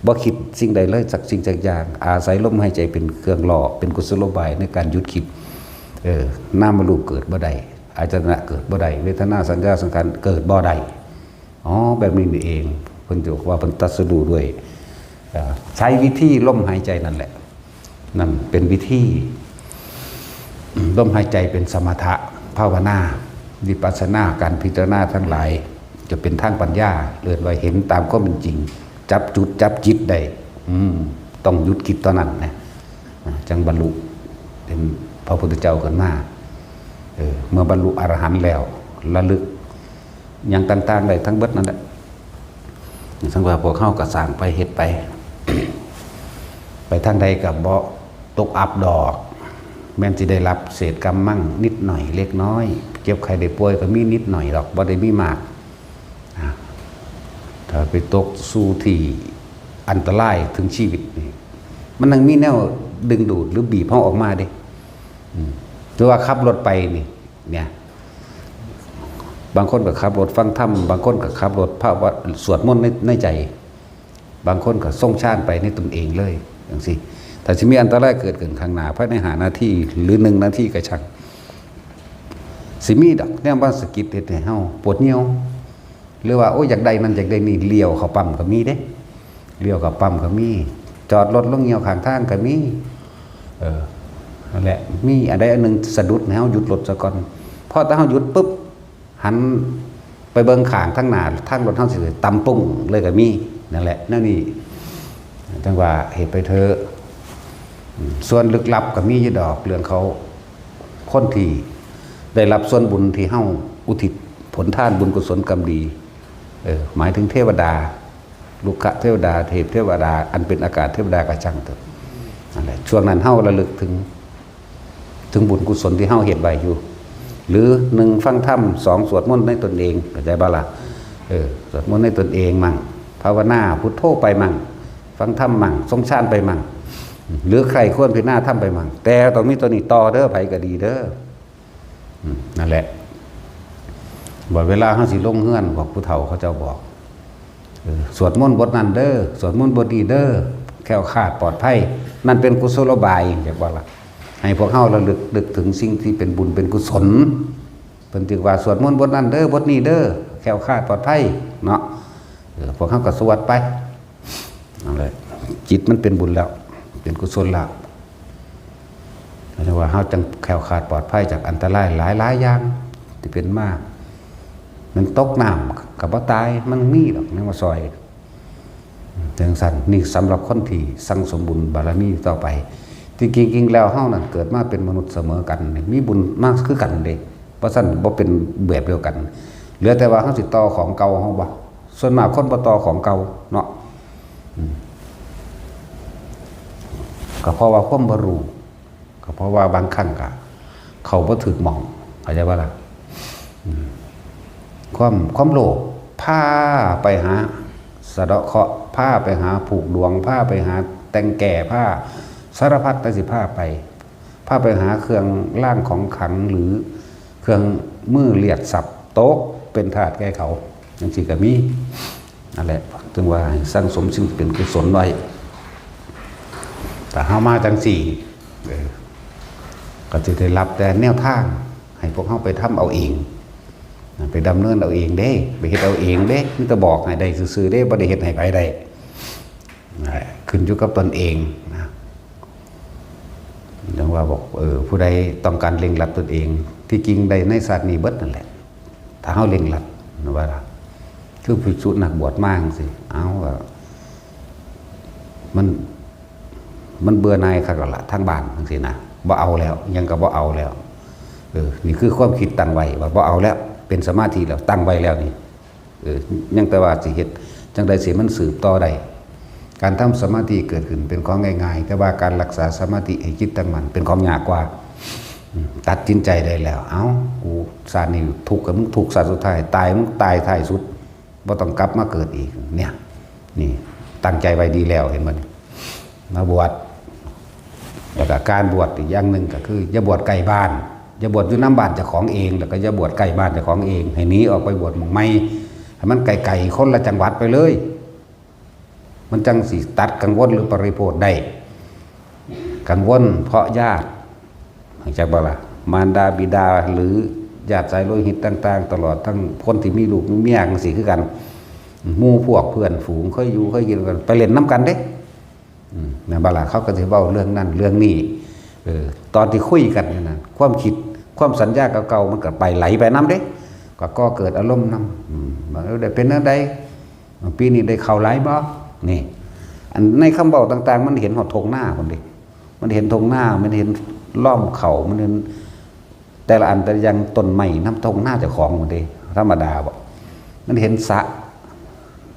บ่คิดสิ่งใดเลยสักสิ่งสักอย่าง อาศัยลมหายใจเป็นเครื่องหล่อ เป็นกุศโลบายในการหยุดคิด เออ นามรูปเกิดบ่ได้ อายตนะเกิดบ่ได้ เวทนา สัญญา สังขารเกิดบ่ได้ อ๋อ แบบนี้นี่เอง เพิ่นจะบอกว่าเพิ่นตรัสรู้ด้วย เอ่อ ใช้วิธีลมหายใจนั่นแหละ นั่นเป็นวิธี ลมหายใจเป็นสมถะภาวนา วิปัสสนา การพิจารณาทั้งหลาย จะเป็นทางปัญญา เอิ้นว่าเห็นตามความเป็นจริง จับจุดจับจิตได้ อืม ต้องหยุดคิดตอนนั้นนะ อ่า จั่งบรรลุเป็นพระพุทธเจ้าขึ้นมา เออ เมื่อบรรลุอรหันต์แล้ว ระลึก หยังต่างๆได้ทั้งเบิดนั่นแหละ จั่งว่าพวกเฮาก็สร้างไปเฮ็ดไป ไปทางใดก็บ่ตกอับดอก แม้นสิได้รับเศษกำมังนิดหน่อยเล็กน้อย เจ็บไข้ได้ป่วยก็มีนิดหน่อยดอก บ่ได้มีมาก อ่ะ ถ้าไปตกสู่ที่อันตรายถึงชีวิตนี่ มันยังมีแนวดึงดูดหรือบีบเฮาออกมาเด้ อืม หรือว่าขับรถไปนี่ เนี่ย บางคนก็ขับรถฟังธรรม บางคนก็ขับรถภาวะ สวดมนต์ใน ในใจ บางคนก็ทรงฌานไปในตนเองเลย จั่งซี้ ถ้าสิมีอันตรายเกิดขึ้นข้างหน้า ภายในห้านาที หรือหนึ่งนาทีก็ช่าง สิมีดอกแนวมาสะกิดเฮ็ดให้เฮาปวดเหี่ยว หรือว่า โอ้ย อยากได้นั่นอยากได้นี่ เลี้ยวเข้าปั๊มก็มีเด้ เลี้ยวเข้าปั๊มก็มี จอดรถลงเหี่ยวข้างทางก็มี เออ นั่นแหละ มีอันใดอันหนึ่งสะดุดให้เฮาหยุดรถซะก่อน พอแต่เฮาหยุดปุ๊บ หันไปเบิ่งข้างทางหน้า ทางรถเฮาสิตำปุ้งเลยก็มี นั่นแหละ แนวนี้ จั่งว่าเฮ็ดไปเถอะ อืม ส่วนลึกลับก็มีอยู่ดอก เรื่องเขา คนที่ได้รับส่วนบุญที่เฮาอุทิศผลทานบุญกุศลกรรมดี เออ หมายถึงเทวดา รุกขเทวดา เทพเทวดา อันเป็นอากาศเทวดาก็ช่างเถอะ นั่นแหละ ช่วงนั้นเฮาระลึกถึง ถึงบุญกุศลที่เฮาเฮ็ดไว้อยู่ หรือหนึ่งฟังธรรม สองสวดมนต์ในตนเอง เข้าใจบ่ล่ะ เออ สวดมนต์ในตนเองมั่ง ภาวนาพุทโธไปมั่ง ฟังธรรมมั่ง ทรงฌานไปมั่ง หรือใคร่ครวญพิจารณาธรรมไปมั่ง แต่ต้องมีตัวนี้ต่อเด้อ ไผก็ดีเด้อ อืม นั่นแหละ บัดเวลาเฮาสิลงเฮือน พวกผู้เฒ่าเขาเจ้าบอก เออ สวดมนต์บทนั้นเด้อ สวดมนต์บทนี้เด้อ แคล้วคลาดปลอดภัย นั่นเป็นกุศโลบาย จักว่าล่ะ ให้พวกเฮาระลึกนึกถึงสิ่งที่เป็นบุญเป็นกุศล เพิ่นจึงว่า สวดมนต์บทนั้นเด้อ บทนี้เด้อ แคล้วคลาดปลอดภัย เนาะ ออ พวกเขาก็สวดไป นั่นแหละ จิตมันเป็นบุญแล้ว เป็นกุศลแล้ว เรียกว่าเขาจังแคล้วคลาดปลอดภัยจากอันตรายหลายๆอย่างที่เป็นมา มันตกน้ำก็บ่ตาย มันมีดอกแนวมาซอย จังซั่น นี่สำหรับคนที่สั่งสมบุญบารมีต่อไป ที่จริงๆแล้วเฮานั่นเกิดมาเป็นมนุษย์เสมอกัน มีบุญมากคือกันเด้ เพราะซั่นบ่เป็นแบบเดียวกัน เหลือแต่ว่าเฮาสิต่อของเก่าเฮาบ่ ส่วนมากคนบ่ต่อของเก่าเนาะ อืม ก็เพราะว่าความบ่รู้ ก็เพราะว่าบางครั้งก็เข้าบ่ถูกหม่อง เข้าใจบ่ล่ะ อืม ความ ความโลภพาไปหาสะเดาะเคราะห์ พาไปหาผูกดวง พาไปหาแต่งแก้ พาสารพัดแต่สิพาไป พาไปหาเครื่องรางของขลัง หรือเครื่องมือเลียดทรัพย์ ตกเป็นทาสแก่เขา จังซี่ก็มี นั่นแหละ ถึงว่าให้สั่งสมสิ่งที่เป็นกุศลไว้ ถ้าเฮามาจังซี่ เออ ก็สิได้รับแต่แนวทาง ให้พวกเฮาไปทำเอาเอง ไปดำเนินเอาเองเด้ ไปเฮ็ดเอาเองเด้ มีแต่บอกให้ได้ซื่อๆเด้ บ่ได้เฮ็ดให้ไผได้ นั่นแหละ ขึ้นอยู่กับตนเองนะ จังว่าบอก เออ ผู้ใดต้องการเร่งรัดตนเอง ที่จริงได้ในชาตินี้เบิดนั่นแหละ ถ้าเฮาเร่งรัด ว่าล่ะ คือภิกษุนักบวชมาจังซี่ เอาก็ มัน มันเบื่อหน่ายคักแล้วล่ะ ทางบ้านจังซี่นะ บ่เอาแล้ว หยังก็บ่เอาแล้ว เออ นี่คือความคิดตั้งไว้ ว่าบ่เอาแล้ว เป็นสมาธิแล้ว ตั้งไว้แล้วนี่ เออ ยังแต่ว่าสิเฮ็ดจังใดสิมันสืบต่อได้ การทำสมาธิเกิดขึ้นเป็นของง่ายๆ แต่ว่าการรักษาสมาธิให้จิตตั้งมั่นเป็นของยากกว่า อืม ตัดสินใจได้แล้ว เอ้า กูชาตินี้ทุกข์กับมึงทุกข์ชาติสุดท้าย ตายมึงตายท้ายสุด บ่ต้องกลับมาเกิดอีก เนี่ย นี่ ตั้งใจไว้ดีแล้ว เห็นบ่นี่ มาบวช แล้วก็การบวชอีกอย่างหนึ่งก็คือ อย่าบวชใกล้บ้าน อย่าบวชอยู่นำบ้านเจ้าของเอง แล้วก็อย่าบวชใกล้บ้านเจ้าของเอง ให้หนีออกไปบวชหม่องใหม่ ให้มันไกลๆ คนละจังหวัดไปเลย มันจังสิตัดกังวลหรือปริโภทได้ กังวลเพราะญาติ รู้จักบ่ล่ะ มารดาบิดาหรือญาติสายโลหิตต่างๆ ตลอดทั้งคนที่มีลูกมีเมียจังซี้คือกัน หมู่พวกเพื่อนฝูงเคยอยู่เคยกินกัน ไปเล่นนำกันเด้ อืม แม่นบ่ล่ะ เขาก็สิเว้าเรื่องนั้นเรื่องนี้ เออ ตอนที่คุยกันนั่นน่ะ ความคิด ความสัญญาเก่าๆ มันก็ไปไหลไปนำเด้ ก็ก่อเกิดอารมณ์นำ อืม ว่า เออ ได้เป็นแนวใด ปีนี้ได้ข้าวหลายบ่ นี่ อันในคำเว้าต่างๆ มันเห็นฮอดท่งนาพุ้นเด้ มันเห็นท่งนา มันเห็นล้อมข้าว มันเห็นแต่ละอันแต่ละอย่าง ต้นไม้นำท่งนาเจ้าของพุ้นเด้ ธรรมดาบ่ มันเห็นสระ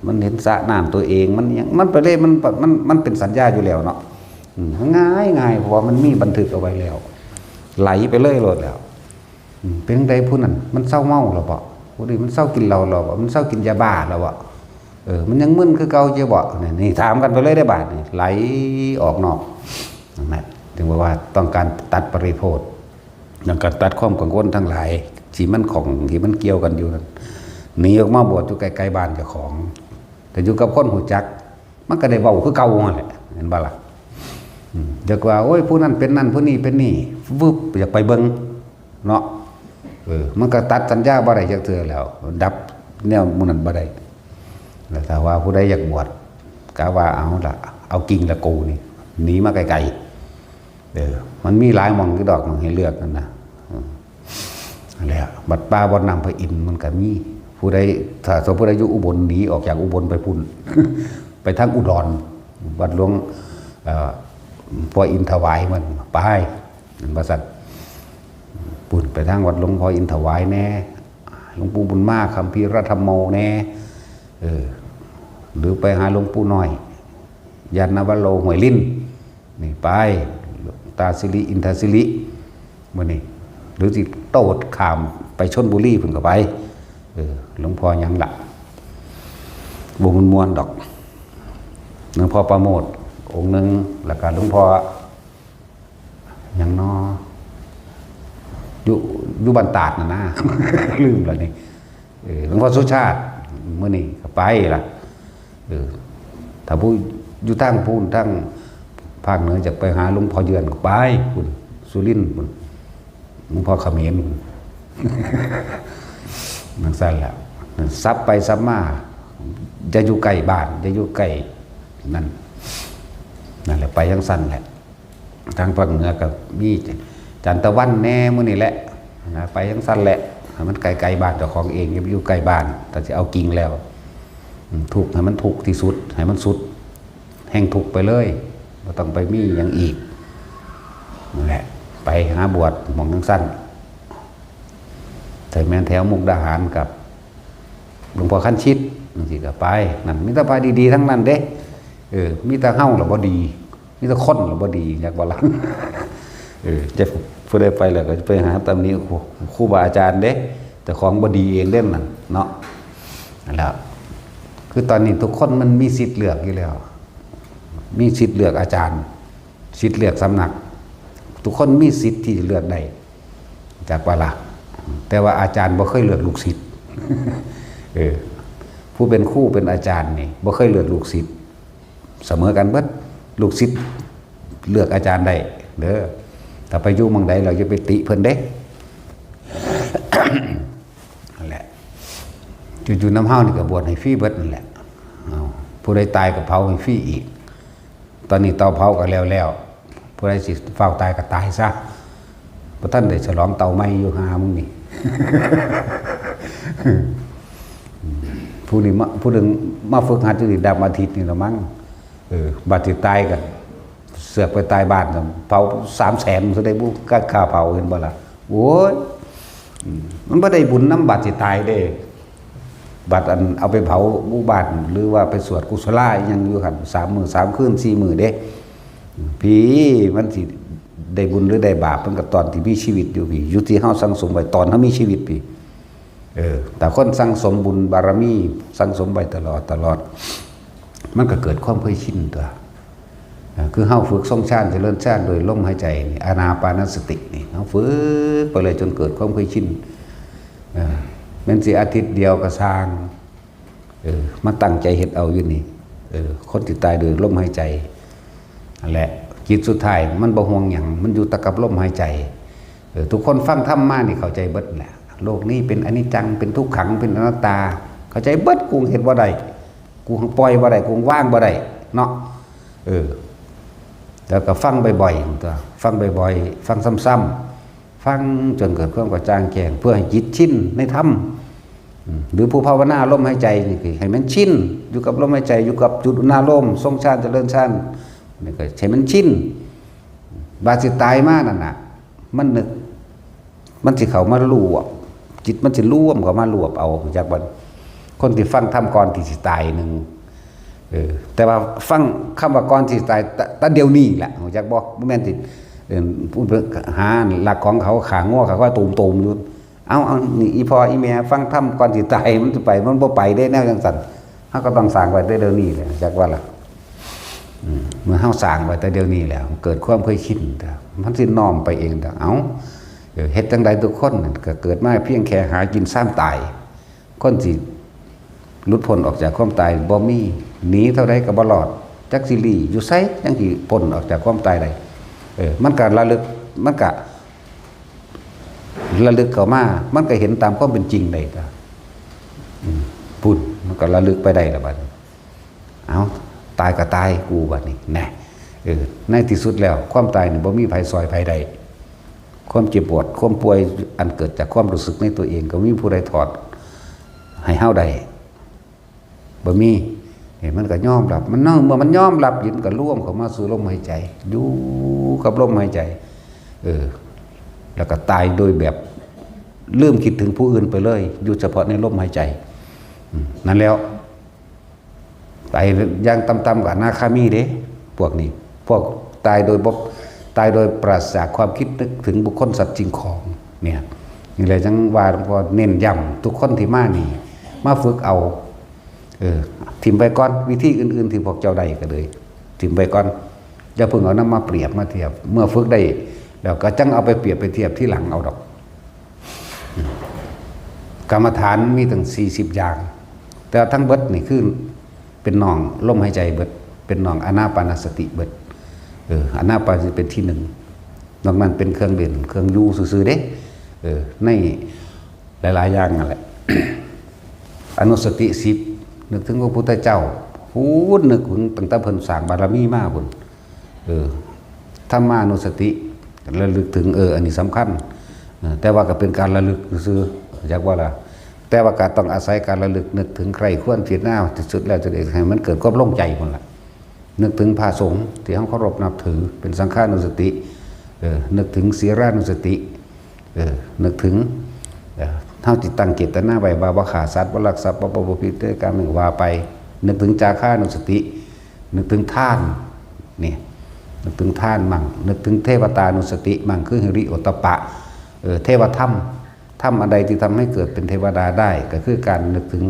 มันเห็นสระน้ำตัวเอง มันหยัง มันไปเลย มัน มัน มันเป็นสัญญาอยู่แล้วเนาะ อืม ง่ายๆ เพราะว่ามันมีบันทึกเอาไว้แล้ว ไหลไปเลยโลดแล้ว อืม เป็นจั่งใดผู้นั้น มันเซาเมาแล้วบ่ ผู้นี้มันเซากินเหล้าแล้วบ่ มันเซากินยาบ้าแล้วบ่ เออ มันยังมึนคือเก่าอยู่บ่ นี่ นี่ถามกันไปเลยเด้อบาดนี้ ไหลออกนอก นั่นแหละ ถึงบอกว่าต้องการตัดปริโภท ต้องการตัดความกังวลทั้งหลาย ที่มันของ ที่มันเกี่ยวกันอยู่นั่น หนีออกมาบวชอยู่ใกล้ๆบ้านเจ้าของ แต่อยู่กับคนรู้จัก มันก็ได้เว้าคือเก่านั่นแหละ เห็นบ่ล่ะ อืม อยากว่า โอ้ย ผู้นั้นเป็นนั่น ผู้นี้เป็นนี่ วึบ อยากไปเบิ่ง เนาะ เออ มันก็ตัดสัญญาบ่ได้จักเทื่อแล้ว ดับแนวหมู่นั้นบ่ได้ แล้วถ้าว่าผู้ใดอยากบวช กะว่าเอาล่ะ เอาจริงละกูนี่ หนีมาไกลๆ เออ มันมีหลายหม่องอยู่ดอก หม่องให้เลือกนั่นนะ อืม นั่นแหละ วัดป่าวัดน้ำพระอินทร์มันก็มี ผู้ใด ถ้าสมมุติผู้ใดอยู่อุบล หนีออกจากอุบลไปพุ้น ไปทางอุดร วัดหลวง เอ่อ พ่ออินทร์ถวายมัน ไป นั่นว่าซั่น พุ้นไปทางวัดหลวงพ่ออินทร์ถวายแน่ หลวงปู่บุญมา คัมภีรธัมโมแน่ เออ หรือไปหาหลวงปู่น้อย ยานนาวโร ห้วยลิ้น นี่ไป ตาสิริ อินทศิริ มื้อนี้ หรือสิโตดข้ามไปชลบุรีพุ้นก็ไป เออ หลวงพ่อหยังล่ะ บ่ม่วนๆดอก หลวงพ่อประโมทย์องค์หนึ่ง แล้วก็หลวงพ่อหยังน้อ อยู่ อยู่บ้านตาดน่ะนะ ลืมแล้วนี่ เออ หลวงพ่อสุชาติ มื้อนี้ก็ไปล่ะ เออ ถ้าผู้อยู่ทางพุ้น ทางภาคเหนือ อยากไปหาหลวงพ่อเยือนก็ไปพุ้น สุรินทร์พุ้น หลวงพ่อเขมรพุ้น จั่งซั่นแหละ สับไปสับมา อย่าอยู่ใกล้บ้าน อย่าอยู่ใกล้นั่น นั่นแหละ ไปจั่งซั้นแหละ ทางภาคเหนือก็มีจันตะวันแหน่หมู่นี่แหละนะ ไปจั่งซั้นแหละ ให้มันไกลๆบ้านเจ้าของเอง อย่าไปอยู่ใกล้บ้าน ถ้าสิเอาจริงแล้ว อืม ทุกข์ให้มันทุกข์ที่สุด ให้มันสุดแห่งทุกข์ไปเลย บ่ต้องไปมีหยังอีก นั่นแหละ ไปหาบวชหม่องจั่งซั้น แต่แม่นแถวมุกดาหารกับหลวงพ่อคันชิตจั่งซี้ก็ไป นั่นมีแต่พระดีๆทั้งนั้นเด้ เออ มีแต่เฮาล่ะบ่ดี มีแต่คนล่ะบ่ดี อยากว่าล่ะ เออ จะผู้ใดไปแล้วก็ไปหาตำหนิครู ครูบาอาจารย์เด้ เจ้าของบ่ดีเองเด้นั่นเนาะ นั่นแหละ คือตอนนี้ทุกคนมันมีสิทธิ์เลือกอยู่แล้ว มีสิทธิ์เลือกอาจารย์ สิทธิ์เลือกสำนัก ทุกคนมีสิทธิ์ที่จะเลือกได้ จักว่าล่ะ แต่ว่าอาจารย์บ่เคยเลือกลูกศิษย์ เออ ผู้เป็นครูเป็นอาจารย์นี่บ่เคยเลือกลูกศิษย์ เสมอกันเบิด ลูกศิษย์เลือกอาจารย์ได้เด้อ ถ้าไปอยู่หม่องใดแล้วอย่าไปติเพิ่นเด้ นั่นแหละ อยู่ๆนำเฮานี่ก็บวชให้ฟรีเบิดนั่นแหละ เอา ผู้ใดตายก็เผาให้ฟรีอีก ตอนนี้เตาเผาก็แล้วแล้ว ผู้ใดสิฟ้าวตายก็ตายซะ บ่ทันได้ฉลองเตาใหม่อยู่ หามึงนี่ ผู้นี้มา ผู้หนึ่งมาฝึกหัดอยู่นี่ดำอาทิตย์นี่ละมั้ง เออ บัดสิตายก็เสือกไปตายบ้านก็เผาสามแสนซะได้บุ ค่า ค่าเผา เห็นบ่ล่ะ โอ้ย อืม มันบ่ได้บุญนำบัดสิตายเด้ บัดอันเอาไปเผาหมู่บ้าน หรือว่าไปสวดกุศลาอิหยังอยู่หั่น สามมื้อสามคืน สี่มื้อเด้ พี้ มันสิได้บุญหรือได้บาป มันก็ตอนที่มีชีวิตอยู่พี้ อยู่ที่เฮาสั่งสมไว้ตอนเฮามีชีวิตพี้ เออ แต่คนสั่งสมบุญบารมี สั่งสมไว้ตลอดตลอด มันก็เกิดความเคยชินตั๊ว อ่า คือเฮาฝึกทรงฌานเจริญฌานโดยลมหายใจนี่ อานาปานสตินี่ เฮาฝึกไปเลยจนเกิดความเคยชิน อ่า แม่นสิอาทิตย์เดียวก็ซ่าง เออ มาตั้งใจเฮ็ดเอาอยู่นี่ เออ คนสิตายโดยลมหายใจ นั่นแหละ จิตสุดท้ายมันบ่ห่วงหยัง มันอยู่แต่กับลมหายใจ เออ ทุกคนฟังธรรมมานี่เข้าใจเบิดแหละ โลกนี้เป็นอนิจจัง เป็นทุกขัง เป็นอนัตตา เข้าใจเบิด กูเฮ็ดบ่ได้ กูปล่อยบ่ได้ กูวางบ่ได้ เนาะ เออ แล้วก็ฟังบ่อยๆตั๊ว ฟังบ่อยๆ ฟังซ้ำๆ ฟังจนเกิดความกระจ่างแจ้ง เพื่อให้จิตชินในธรรม อืม หรือผู้ภาวนาลมหายใจนี่คือให้มันชิน อยู่กับลมหายใจ อยู่กับจุดอุณาโลม ทรงฌานเจริญฌาน นี่ก็ให้มันชิน บาดสิตายมานั่นน่ะ มันนึก มันสิเข้ามารวบ จิตมันสิรวมเข้ามารวบเอา จักบัด คนที่ฟังธรรมก่อนที่สิตายหนึ่ง เออ แต่ว่าฟังคำว่าก่อนสิตาย แต่ แต่เดี๋ยวนี้แหละ รู้จักบ่ บ่แม่นสิ เออ ผู้หาลักของเขา ฆ่างัว ฆ่าควาย ตูมๆอยู่ เอา เอา นี่ อีพ่ออีแม่ฟังธรรมก่อนสิตาย มันสิไป มันบ่ไปเด้ แนวจั่งซั้น เฮาก็ต้องสร้างไว้แต่เดี๋ยวนี้แหละ จักว่าล่ะ อืม เมื่อเฮาสร้างไว้แต่เดี๋ยวนี้แล้ว เกิดความเคยชิน มันสิน้อมไปเอง เอา เออ เฮ็ดจั่งใดทุกคนก็เกิดมาเพียงแค่หากินซ่ามตาย คนสิหลุดพ้นออกจากความตายบ่มี หนีเท่าใดก็บ่รอด จักสิหลีอยู่ไสจั่งสิพ้นออกจากความตายได้ เออ มันก็ระลึก มันก็ระลึกเข้ามา มันก็เห็นตามความเป็นจริงได้ตั๊ว อืม พุ้น มันก็ระลึกไปได้ละบัดนี้ เอา ตายก็ตายกูบัดนี้ แน่ เออ ในที่สุดแล้ว ความตายนี่บ่มีไผซ่อยไผได้ ความเจ็บปวด ความป่วย อันเกิดจากความรู้สึกในตัวเอง ก็บ่มีผู้ใดถอดให้เฮาได้ บ่มี นี่มันก็ยอมรับ มันเนาะ เมื่อมันยอมรับ จิตมันก็รวมเข้ามาสู่ลมหายใจ อยู่กับลมหายใจ เออ แล้วก็ตายโดยแบบลืมคิดถึงผู้อื่นไปเลย อยู่เฉพาะในลมหายใจ อืม นั่นแล้ว ตายอย่างต่ำๆก็อนาคามีเด้ พวกนี้ พวกตายโดยบ่ ตายโดยปราศจากความคิดนึกถึงบุคคลสัตว์สิ่งของ เนี่ย นี่แหละจั่งว่าหลวงพ่อเน้นย้ำ ทุกคนที่มานี่ มาฝึกเอา เออ ถิ่มไว้ก่อน วิธีอื่นๆที่พวกเจ้าได้ก็เลย ถิ่มไว้ก่อน อย่าเพิ่งเอานำมาเปรียบมาเทียบ เมื่อฝึกได้แล้วก็จั่งเอาไปเปรียบไปเทียบทีหลังเอาดอก กรรมฐานมีตั้งสี่สิบอย่าง แต่ทั้งเบิดนี่คือเป็นน่องลมหายใจเบิด เป็นน่องอานาปานสติเบิด เออ อานาปานสติเป็นที่หนึ่ง นอกนั้นเป็นเครื่องเด่น เครื่องอยู่ซื่อๆเด้ เออ ในหลายๆอย่างนั่นแหละ อนุสติสิบ นึกถึงพระพุทธเจ้า พูดนึกถึงตั้งแต่เพิ่นสร้างบารมีมาพุ้น เออ ธรรมานุสติ ระลึกถึง เออ อันนี้สำคัญ เออ แต่ว่าก็เป็นการระลึกซื่อๆ จักว่าล่ะ แต่ว่าก็ต้องอาศัยการระลึกนึกถึงใคร่ครวญพิจารณาที่สุดแล้วจะได้ให้มันเกิดความลงใจพุ้นล่ะ นึกถึงพระสงฆ์ที่เฮาเคารพนับถือ เป็นสังฆานุสติ เออ นึกถึงศีลานุสติ เออ นึกถึง เออ เฮาจิตตั้งเจตนาไว้ว่าบ่ฆ่าสัตว์ บ่ลักทรัพย์ บ่ประพฤติผิดในกาม ว่าไป นึกถึงจาคานุสติ นึกถึงทาน นี่ นึกถึงทานมั่ง นึกถึงเทวตานุสติมั่ง คือหิริโอตตัปปะ เออ เทวธรรม ธรรมอันใดที่ทำให้เกิดเป็นเทวดาได้ ก็คือการนึกถึง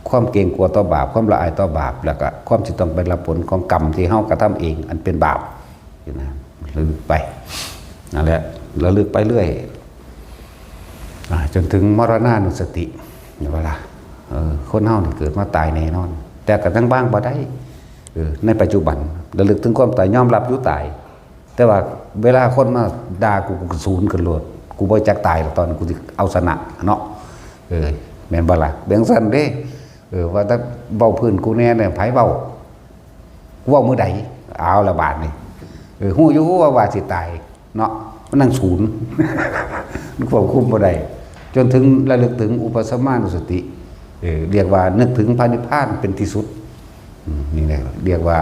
ความเกรงกลัวต่อบาป ความละอายต่อบาป แล้วก็ความที่ต้องไปรับผลของกรรมที่เฮากระทำเอง อันเป็นบาป อยู่นะ ระลึกไป นั่นแหละ ระลึกไปเรื่อย อ่า จนถึงมรณานุสติ เห็นบ่ล่ะ เออ คนเฮานี่เกิดมาตายแน่นอน แต่ก็ยังวางบ่ได้ เออ ในปัจจุบัน ระลึกถึงความตาย ยอมรับอยู่ตาย แต่ว่าเวลาคนมาด่ากู กูก็สูนขึ้นโลด กูบ่จักตายหรอก ตอนนั้นกูสิเอาชนะเนาะ เออ แม่นบ่ล่ะ เป็นจั่งซั้นเด้ เออ ว่าแต่เว้าพื้นกูแน่เนี่ย ไผเว้า กูเว้ามื้อใด เอาละบาดนี่ เออ ฮู้อยู่ว่า ว่าสิตายเนาะ มันนั่งสูน มันควบคุมบ่ได้ จนถึงระลึกถึงอุปสมานุสติ เออ เรียกว่านึกถึงพระนิพพานเป็นที่สุด อืม นี่แหละเรียกว่า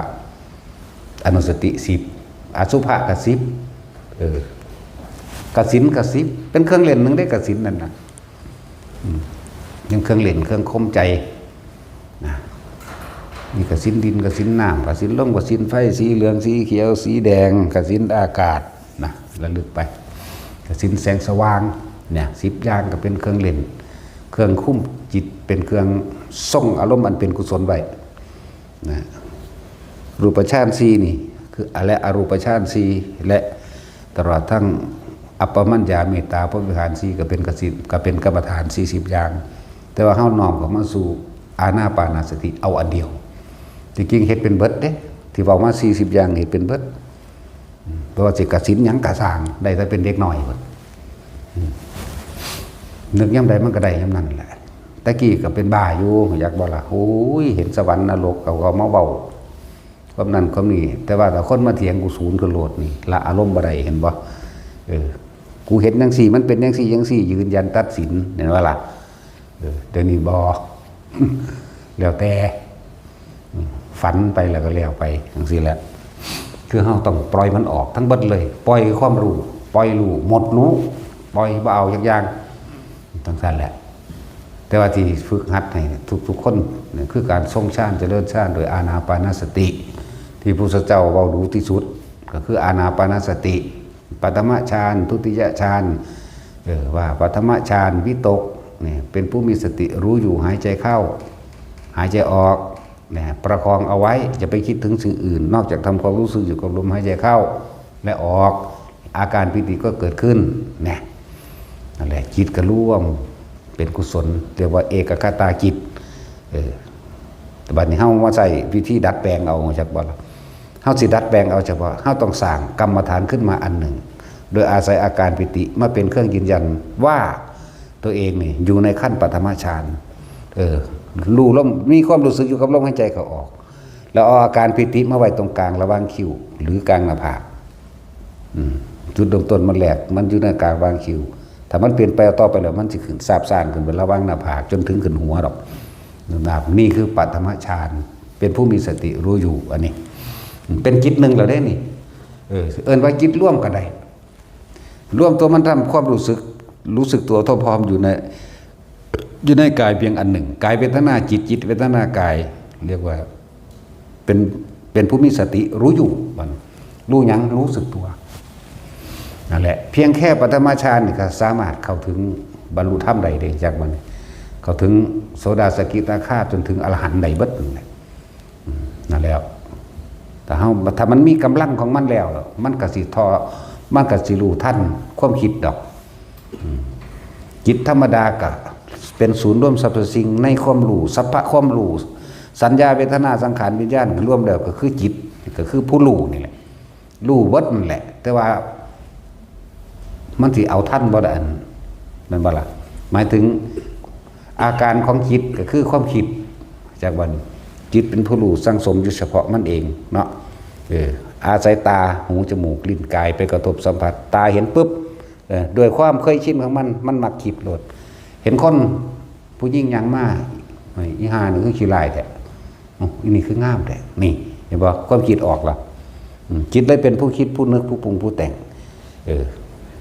อนุสติสิบ อสุภะก็สิบ เออ กสิณก็สิบ เป็นเครื่องเล่นหนึ่งเด้ กสิณนั่นน่ะ อืม ยังเครื่องเล่นเครื่องข่มใจ นะ มีกสิณดิน กสิณน้ำ กสิณลม กสิณไฟ สีเหลือง สีเขียว สีแดง กสิณอากาศ นะ ระลึกไป กสิณแสงสว่าง เนี่ย สิบอย่างก็เป็นเครื่องเล่น เครื่องคุมจิต เป็นเครื่องทรงอารมณ์อันเป็นกุศลไว้ นะ รูปฌานสี่นี่ คือ และอรูปฌานสี่ และตลอดทั้งอัปปมัญญา เมตตาพรหมวิหารสี่ ก็เป็นกสิณ ก็เป็นกรรมฐานสี่สิบอย่าง แต่ว่าเฮาน้อมเข้ามาสู่อานาปานสติเอาอันเดียว ที่จริงเฮ็ดเป็นเบิดเด้ ที่เว้ามาสี่สิบอย่างเฮ็ดเป็นเบิด อืม บ่ว่าสิกสิณหยังก็ซ่าง ได้แต่เป็นเด็กน้อยพุ้น อืม นึกยามใดมันก็ได้ยามนั้นแหละ แต่กี้ก็เป็นบ้าอยู่ อยากบ่ล่ะ โอ้ย เห็นสวรรค์นรก เขาก็มาเว้า ความนั้นความนี้ แต่ว่าถ้าคนมาเถียงกูสูนขึ้นโลดนี่ ละอารมณ์บ่ได้ เห็นบ่ เออ กูเห็นจั่งซี้ มันเป็นจั่งซี้จั่งซี้ ยืนยันตัดสิน เห็นบ่ล่ะ เออ เดี๋ยวนี้บ่ แล้วแต่ อืม ฝันไปแล้วก็แล้วไปจั่งซี้แหละ คือเฮาต้องปล่อยมันออกทั้งเบิดเลย ปล่อยความรู้ ปล่อยรู้ หมดรู้ ปล่อยบ่เอาจักอย่าง จั่งซั้นแหละ แต่ว่าที่ฝึกหัดให้ทุกๆคนเนี่ย คือการทรงฌาน เจริญฌานโดยอานาปานสติ ที่พระพุทธเจ้าเว้าดูที่สุด ก็คืออานาปานสติ ปฐมฌาน ทุติยฌาน เออ ว่าปฐมฌานวิตกเนี่ย เป็นผู้มีสติรู้อยู่ หายใจเข้า หายใจออกเนี่ย ประคองเอาไว้ อย่าไปคิดถึงสิ่งอื่น นอกจากทำความรู้สึกอยู่กับลมหายใจเข้า และออก อาการปีติก็เกิดขึ้นเนี่ย นั่นแหละ จิตก็รวมเป็นกุศล เรียกว่าเอกัคคตาจิต เออ แต่บัดนี้เฮามาใช้วิธีดัดแปลงเอา จักบ่ล่ะ เฮาสิดัดแปลงเอา จักบ่ เฮาต้องสร้างกรรมฐานขึ้นมาอันหนึ่ง โดยอาศัยอาการปีติมาเป็นเครื่องยืนยันว่าตัวเองนี่อยู่ในขั้นปฐมฌาน เออ รู้ลม มีความรู้สึกอยู่กับลมหายใจเข้าออก แล้วเอาอาการปีติมาไว้ตรงกลางระหว่างคิ้ว หรือกลางหน้าผาก อืม จุดเริ่มต้นมันแรก มันอยู่ในกลางระหว่างคิ้ว ถ้ามันเปลี่ยนไปต่อไปแล้ว มันสิขึ้นซาบซ่านขึ้นไประหว่างหน้าผาก จนถึงขึ้นหัวดอก นะครับ นี่คือปฐมฌาน เป็นผู้มีสติรู้อยู่ อันนี้ เป็นจิตหนึ่งแล้วเด้นี่ เออ เอิ้นว่าจิตรวมก็ได้ รวมตัวมันทำความรู้สึก รู้สึกตัวทั่วพร้อมอยู่ใน อยู่ในกายเพียงอันหนึ่ง กายเวทนาจิต จิตเวทนากาย เรียกว่า เป็น เป็นผู้มีสติรู้อยู่ มัน รู้หยัง รู้สึกตัว นั่นแหละ เพียงแค่ปฐมฌานนี่ก็สามารถเข้าถึงบรรลุธรรมได้เลย จากมัน เข้าถึงโสดาสกิทาคาจนถึงอรหันต์ได้เบิดนั่นแหละ อืม นั่นแล้ว แต่เฮา ถ้ามันมีกำลังของมันแล้ว มันก็สิทอ มันก็สิรู้ทันความคิดดอก อืม จิตธรรมดาก็เป็นศูนย์รวมสรรพสิ่งในความรู้ สัพพะความรู้ สัญญา เวทนา สังขาร วิญญาณ รวมแล้วก็คือจิต ก็คือผู้รู้นี่แหละ รู้เบิดนั่นแหละ แต่ว่ามันสิเอาทันบ่ได้ อัน แม่นบ่ล่ะ หมายถึงอาการของจิตก็คือความคิด จากวันจิตเป็นผู้รู้สั่งสมอยู่เฉพาะมันเองเนาะ เออ อาศัยตา หู จมูก ลิ้น กาย ไปกระทบสัมผัส ตาเห็นปุ๊บ เออ ด้วยความเคยชินของมัน มันมักคิดโลด เห็นคนผู้หญิงย่างมา "เฮ้ย อีห่านี่คือขี้ร้ายแท้ อ๋อ อีนี่คืองามแท้" นี่ เห็นบ่ ความคิดออกละ อืม จิตเลยเป็นผู้คิด ผู้นึก ผู้ปรุง ผู้แต่ง เออ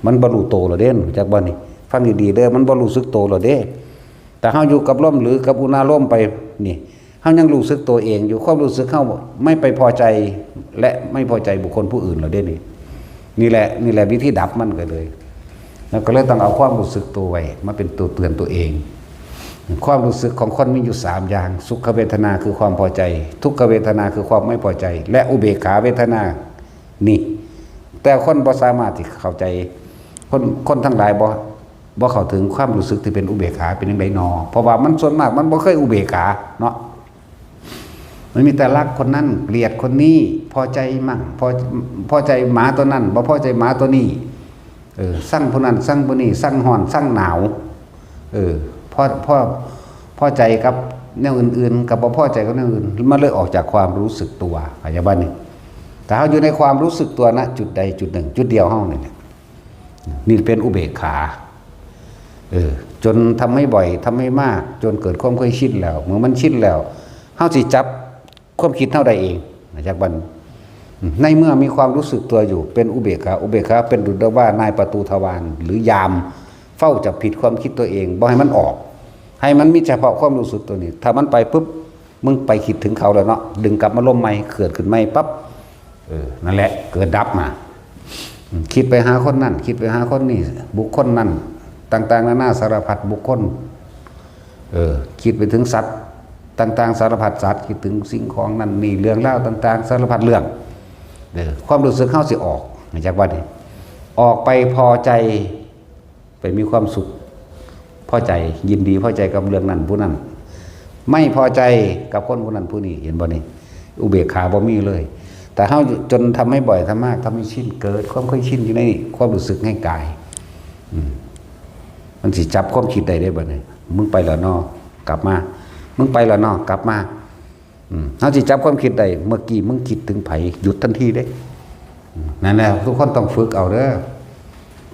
มันบ่รู้โตแล้วเด้ รู้จักบ่นี่ ฟังดีๆเด้อ มันบ่รู้สึกโตแล้วเด้ แต่เฮาอยู่กับลมหรือกับอุณาโลมไป นี่ เฮายังรู้สึกตัวเองอยู่ ความรู้สึกเฮาไม่ไปพอใจ และไม่พอใจบุคคลผู้อื่นแล้วเด้นี่ นี่แหละ นี่แหละวิธีดับมันก็เลย แล้วก็เลยต้องเอาความรู้สึกตัวไว้มาเป็นตัวเตือนตัวเอง ความรู้สึกของคนมีอยู่สามอย่าง สุขเวทนาคือความพอใจ ทุกขเวทนาคือความไม่พอใจ และอุเบกขาเวทนา นี่ แต่คนบ่สามารถที่เข้าใจ คน คนทั้งหลายบ่ บ่เข้าถึงความรู้สึกที่เป็นอุเบกขาเป็นจั่งใดนอ เพราะว่ามันส่วนมากมันบ่เคยอุเบกขาเนาะ มันมีแต่รักคนนั้น เกลียดคนนี้ พอใจมั่ง พอ พอใจหมาตัวนั้น บ่พอใจหมาตัวนี้ เออ ซังผู้นั้น ซังผู้นี้ ซังฮ้อน ซังหนาว เออ พอ พอ พอใจกับแนวอื่นๆ กับบ่พอใจกับแนวอื่น มันเลยออกจากความรู้สึกตัว เข้าใจบ่นี่ ถ้าเฮาอยู่ในความรู้สึกตัว ณ จุดใดจุดหนึ่ง จุดเดียวเฮานี่แหละ นี่เป็นอุเบกขา เออ จนทำให้บ่อย ทำให้มาก จนเกิดความเคยชินแล้ว เมื่อมันชินแล้ว เฮาสิจับความคิดเฮาได้เอง จากวัน ในเมื่อมีความรู้สึกตัวอยู่ เป็นอุเบกขา อุเบกขาเป็นดุจดังว่านายประตูทวาร หรือยามเฝ้าจับผิดความคิดตัวเอง บ่ให้มันออก ให้มันมีเฉพาะความรู้สึกตัวนี้ ถ้ามันไปปุ๊บ มึงไปคิดถึงเขาแล้วเนาะ ดึงกลับมาลมใหม่ เกิดขึ้นใหม่ปั๊บ เออ นั่นแหละ เกิดดับมา อืม คิดไปหาคนนั่น คิดไปหาคนนี่ บุคคลนั่น ต่างๆ นานาสารพัดบุคคล เออ คิดไปถึงสัตว์ต่างๆ สารพัดสัตว์ คิดถึงสิ่งของนั่นนี่ เรื่องราวต่างๆ สารพัดเรื่อง เออ ความรู้สึกเฮาสิออก จากว่านี่ ออกไปพอใจ ไปมีความสุข พอใจ ยินดีพอใจกับเรื่องนั้นผู้นั้น ไม่พอใจกับคนผู้นั้นผู้นี้ เห็นบ่นี่ อุเบกขาบ่มีเลย แต่เฮาจนทำให้บ่อย ทำมาก ทำให้ชิน เกิดความเคยชินอยู่ในความรู้สึกในกาย อืม มันสิจับความคิดได้เด้บัดนี้ มึงไปแล้วเนาะ กลับมา มึงไปแล้วเนาะ กลับมา อืม เฮาสิจับความคิดได้ เมื่อกี้มึงคิดถึงไผ หยุดทันทีเด้ อืม นั่นแหละ ทุกคนต้องฝึกเอาเด้อ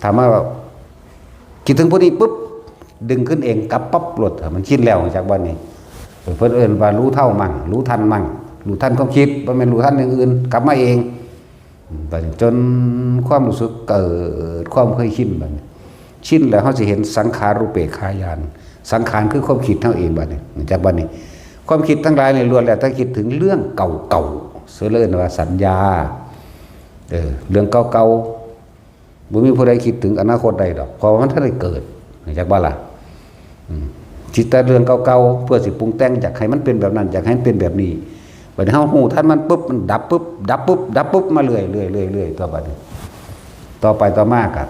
ถ้ามาแบบ คิดถึงผู้นี้ปุ๊บ ดึงขึ้นเอง กลับปั๊บโลด มันชินแล้ว จากวันนี้ เออ เพิ่นเอิ้นว่ารู้เท่ามั่ง รู้ทันมั่ง รู้ทันความคิด บ่แม่นรู้ทันอย่างอื่น กลับมาเอง อืม บัดนี้จนความรู้สึกเกิดความเคยชิน บัดนี้ ชินแล้วเฮาสิเห็นสังขารูปเปกขาญาณ สังขารคือความคิดเฮาเอง บัดนี้ จากบัดนี้ ความคิดทั้งหลายนี่ล้วนแล้วแต่คิดถึงเรื่องเก่าๆ เสียเลยว่าสัญญา เออ เรื่องเก่าๆ บ่มีผู้ใดคิดถึงอนาคตได้ดอก เพราะว่ามันทันได้เกิด จากบ่ล่ะ อืม คิดแต่เรื่องเก่าๆ เพื่อสิปรุงแต่ง อยากให้มันเป็นแบบนั้น อยากให้มันเป็นแบบนี้ บัดนี้เฮาฮู้ทันมันปุ๊บ มันดับปุ๊บ ดับปุ๊บ ดับปุ๊บ มาเรื่อยๆ เรื่อยๆ เรื่อยๆ ต่อบัดนี้ ต่อไปต่อมาก็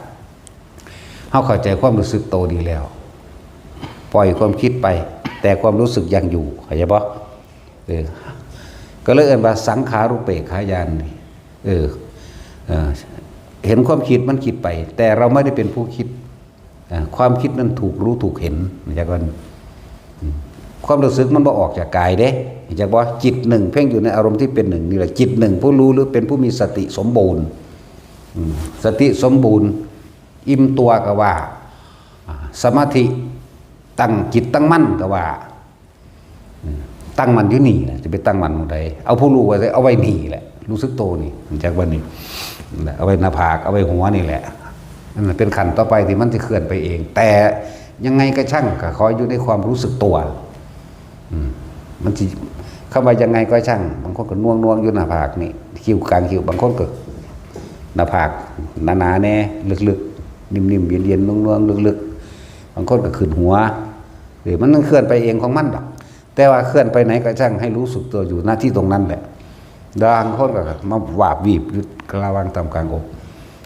เฮาเข้าใจความรู้สึกโตดีแล้ว ปล่อยความคิดไป แต่ความรู้สึกยังอยู่ เข้าใจบ่ เออ ก็เลยเอิ้นว่าสังขารูปเปกขาญาณนี่ เออ เออ เห็นความคิดมันคิดไป แต่เราไม่ได้เป็นผู้คิด อ่า ความคิดนั้นถูกรู้ถูกเห็น เข้าใจก่อน อืม ความรู้สึกมันบ่ออกจากกายเด้ เข้าใจบ่ จิตหนึ่งเพ่งอยู่ในอารมณ์ที่เป็นหนึ่งนี่แหละ จิตหนึ่งผู้รู้หรือเป็นผู้มีสติสมบูรณ์ อืม สติสมบูรณ์ อิ่มตัวก็ว่า อ่า สมาธิตั้งจิตตั้งมั่นก็ว่า อืม ตั้งมั่นอยู่นี่นะ จะไปตั้งมั่นหม่องใด เอาผู้รู้ไว้ เอาไว้นี่แหละ รู้สึกโตนี่ จากวันนี้ เอาไว้หน้าผาก เอาไว้หัวนี่แหละ นั่นน่ะเป็นขั้นต่อไปที่มันจะเคลื่อนไปเอง แต่ยังไงก็ช่าง ก็ขออยู่ในความรู้สึกตัว อืม มันสิ คำว่ายังไงก็ช่าง บางคนก็น่วงๆ อยู่หน้าผากนี่ คิ้วกลางคิ้ว บางคนก็หน้าผากหนาๆ แน่ ลึกๆ นิ่มๆ เย็นๆ น่วงๆ ลึกๆ บางคนก็ขึ้นหัว เออ มันเคลื่อนไปเองของมันดอก แต่ว่าเคลื่อนไปไหนก็ช่าง ให้รู้สึกตัวอยู่หน้าที่ตรงนั้นแหละ บางคนก็มาวาบวีบอยู่ระหว่างตามกลางอก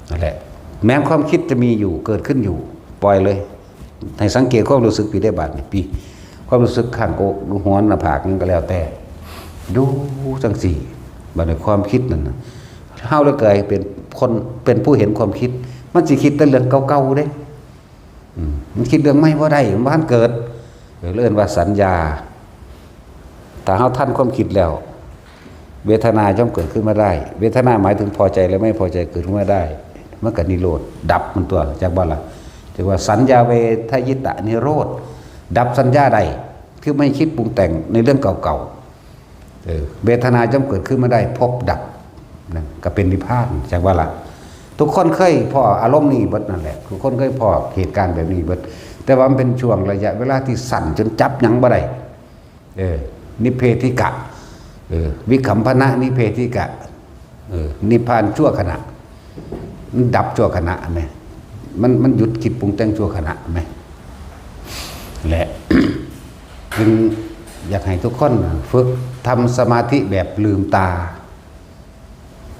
นั่นแหละ แม้ความคิดจะมีอยู่ เกิดขึ้นอยู่ ปล่อยเลย ให้สังเกตความรู้สึกพี่ได้บาดนี่พี่ ความรู้สึกข้างอกหรือหัวหน้าผากนี่ก็แล้วแต่ ดูจังซี่ บัดนี้ความคิดนั่นน่ะ เฮาเลยกลายเป็นคน เป็นผู้เห็นความคิด มันสิคิดแต่เรื่องเก่าๆ เด้ อืม มันคิดเรื่องใหม่บ่ได้ มันบ่ทันเกิด เออ เอิ้นว่าสัญญา ถ้าเฮาทันความคิดแล้ว เวทนาย่อมเกิดขึ้นมาได้ เวทนาหมายถึงพอใจและไม่พอใจเกิดขึ้นมาได้ มันก็นิโรธดับมันตัว จักบ่ล่ะ จักว่าสัญญาเวทยิตะนิโรธ ดับสัญญาได้ คือไม่คิดปรุงแต่งในเรื่องเก่าๆ เออ เวทนาย่อมเกิดขึ้นมาได้ พบดับ นั่นก็เป็นนิพพาน จักบ่ล่ะ ทุกคนเคยพ้ออารมณ์นี้เบิดนั่นแหละ ทุกคนเคยพ้อเหตุการณ์แบบนี้เบิด แต่ว่ามันเป็นช่วงระยะเวลาที่สั้นจนจับหยังบ่ได้ เออ นิพเพธิกะ เออ วิคัมพนะนิพเพธิกะ เออ นิพพานชั่วขณะ มันดับชั่วขณะไหม มัน มันหยุดคิดปรุงแต่งชั่วขณะไหม และ จึงอยากให้ทุกคนฝึกทำสมาธิแบบลืมตา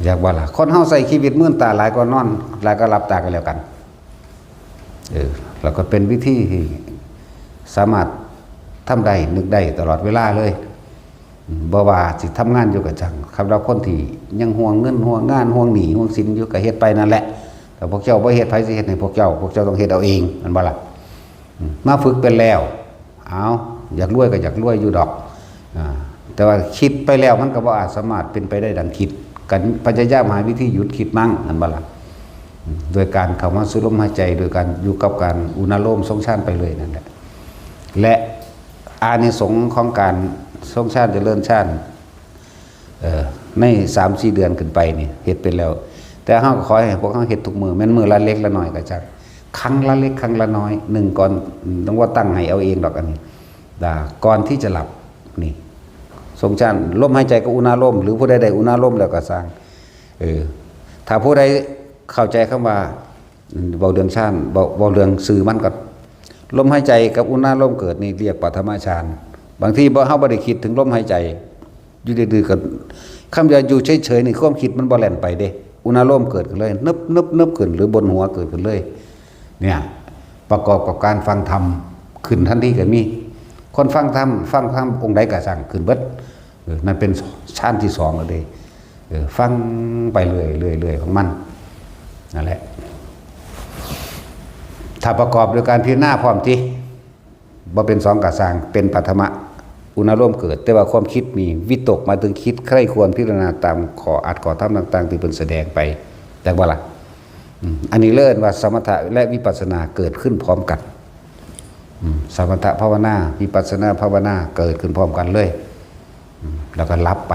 อยากว่าล่ะ คนเฮาใช้ชีวิตมืนตาหลายกว่านอน หลายกว่าหลับตากันแล้วกัน เออ แล้วก็เป็นวิธีที่สามารถทำได้ นึกได้ตลอดเวลาเลย อืม บ่ว่าสิทำงานอยู่ก็ช่าง สำหรับคนที่ยังห่วงเงิน ห่วงงาน ห่วงหนี้ ห่วงสินอยู่ก็เฮ็ดไปนั่นแหละ แต่พวกเจ้าบ่เฮ็ด ไผสิเฮ็ดให้พวกเจ้า พวกเจ้าต้องเฮ็ดเอาเอง แม่นบ่ล่ะ อืม มาฝึกเป็นแล้ว เอา อยากรวยก็อยากรวยอยู่ดอก อ่า แต่ว่าคิดไปแล้วมันก็บ่อาจสามารถเป็นไปได้ดังคิด กันพยายามหาวิธีหยุดคิดมั่ง แม่นบ่ล่ะ อืม โดยการเข้ามาสู่ลมหายใจ โดยการอยู่กับการอุณาโลมทรงฌานไปเลยนั่นแหละ และอานิสงส์ของการทรงฌานเจริญฌาน เอ่อ ในสามสี่เดือนขึ้นไปนี่ เฮ็ดเป็นแล้ว แต่เฮาก็ขอให้พวกเฮาเฮ็ดทุกมื้อ แม่นมื้อละเล็กละน้อยก็จัก ครั้งละเล็กครั้งละน้อย หนึ่งก่อน ต้องว่าตั้งให้เอาเองดอกอันนี้ อ่า ก่อนที่จะหลับ นี่ ทรงฌาน ลมหายใจกับอุณาโลม หรือผู้ใดได้อุณาโลมแล้วก็ซ่าง เออ ถ้าผู้ใดเข้าใจคำว่า เว้าเรื่องฌาน เว้า เว้าเรื่องชื่อมันก่อน ลมหายใจกับอุณาโลมเกิดนี่เรียกปฐมฌาน บางทีบ่ เฮาบ่ได้คิดถึงลมหายใจ อยู่ดื้อๆ ก็ คำว่าอยู่เฉยๆ นี่ความคิดมันบ่แล่นไปเด้ อุณาโลมเกิดขึ้นเลย นึบๆๆ ขึ้น หรือบนหัวเกิดขึ้นเลย เนี่ย ประกอบกับการฟังธรรม ขึ้นทันทีก็มี คนฟังธรรม ฟังธรรมองค์ใดก็ซ่าง ขึ้นเบิด เออ นั่นเป็นฌานที่สองแล้วเด้ เออ ฟังไปเรื่อยๆๆ ของมัน นั่นแหละ ถ้าประกอบโดยการพิจารณาพร้อมติ บ่เป็นสองก็ซ่าง เป็นปฐมะ อุณาโลมเกิด แต่ว่าความคิดนี่ วิตกหมายถึงคิดใคร่ครวญพิจารณาตามข้ออัดข้อธรรมต่างๆ ที่เพิ่นแสดงไป จักบ่ล่ะ อืม อันนี้เรียกว่าสมถะและวิปัสสนาเกิดขึ้นพร้อมกัน อืม สมถะภาวนา วิปัสสนาภาวนาเกิดขึ้นพร้อมกันเลย อืม แล้วก็หลับไป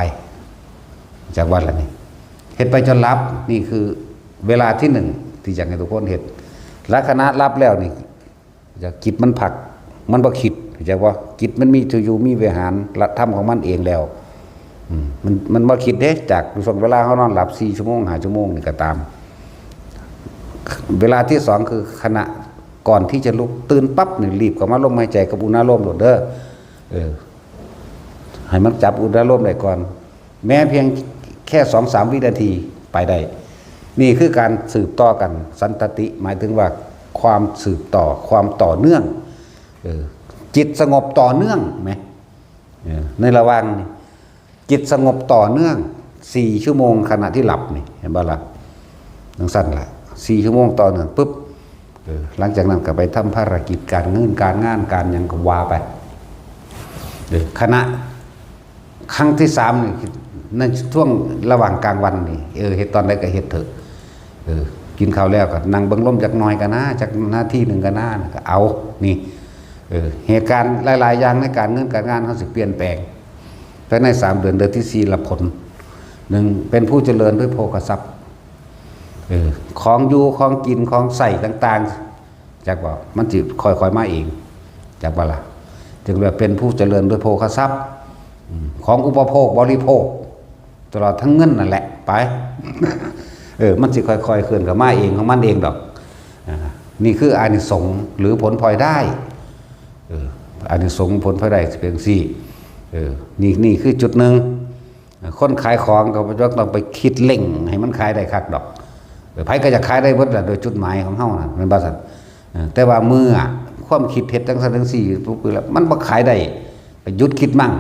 จักว่าล่ะนี่ เฮ็ดไปจนหลับ นี่คือเวลาที่หนึ่งที่อยากให้ทุกคนเฮ็ด ลักษณะหลับแล้วนี่ อยากจิตมันพัก มันบ่คิด จักว่าจิตมันมีที่อยู่ มีวิหารธรรมของมันเองแล้ว อืม มัน มันบ่คิดเด้ จากช่วงเวลาเฮานอนหลับสี่ชั่วโมง ห้าชั่วโมงนี่ก็ตาม เวลาที่สองคือขณะก่อนที่จะลุก ตื่นปั๊บนี่รีบเข้ามาลมหายใจกับอุณาโลมโลดเด้อ เออ ให้มันจับอุณาโลมได้ก่อน แม้เพียงแค่สองสามวินาทีไปได้ นี่คือการสืบต่อกัน สันตติ หมายถึงว่าความสืบต่อ ความต่อเนื่อง เออ จิตสงบต่อเนื่องไหม เออ ในระหว่างนี่ จิตสงบต่อเนื่องสี่ชั่วโมงขณะที่หลับนี่ เห็นบ่ล่ะ จั่งซั่นล่ะ สี่ชั่วโมงต่อเนื่องปุ๊บ เออ หลังจากนั้นก็ไปทำภารกิจการเงินการงานการหยังก็ว่าไป เออ ขณะ ครั้งที่สามนี่ ในช่วงระหว่างกลางวันนี่ เออ เฮ็ดตอนใดก็เฮ็ดเถอะ เออ กินข้าวแล้วก็นั่งเบิ่งลมจักหน่อยก็นะ จักนาทีหนึ่งก็นะ ก็เอา นี่ เออ เหตุการณ์หลายๆ อย่างในการเงินการงานเฮาสิเปลี่ยนแปลง ภายในสามเดือน เดือนที่สี่ละผล หนึ่ง เป็นผู้เจริญด้วยโภคทรัพย์ เออ ของอยู่ ของกิน ของใช้ต่างๆ จักว่ามันสิค่อยๆ มาเอง จักว่าล่ะ จึงเรียกเป็นผู้เจริญด้วยโภคทรัพย์ อืม ของอุปโภคบริโภค ตลอดทั้งเงินนั่นแหละ ไป เออ มันสิค่อยๆ เคลื่อนเข้ามาเองของมันเองดอก อ่า นี่คืออานิสงส์หรือผลพลอยได้ เออ อานิสงส์ผลพลอยได้สิเป็นจั่งซี้ เออ นี่ นี่คือจุดหนึ่ง คนขายของก็บ่ต้องไปคิดเร่งให้มันขายได้คักดอก เออ ไผก็อยากขายได้เบิดล่ะ โดยจุดหมายของเฮานั่น แม่นบ่ซั่น เออ แต่ว่าเมื่อความคิดเฮ็ดจั่งซั่นจั่งซี้ปุ๊บแล้ว มันบ่ขายได้ ก็หยุดคิดมั่ง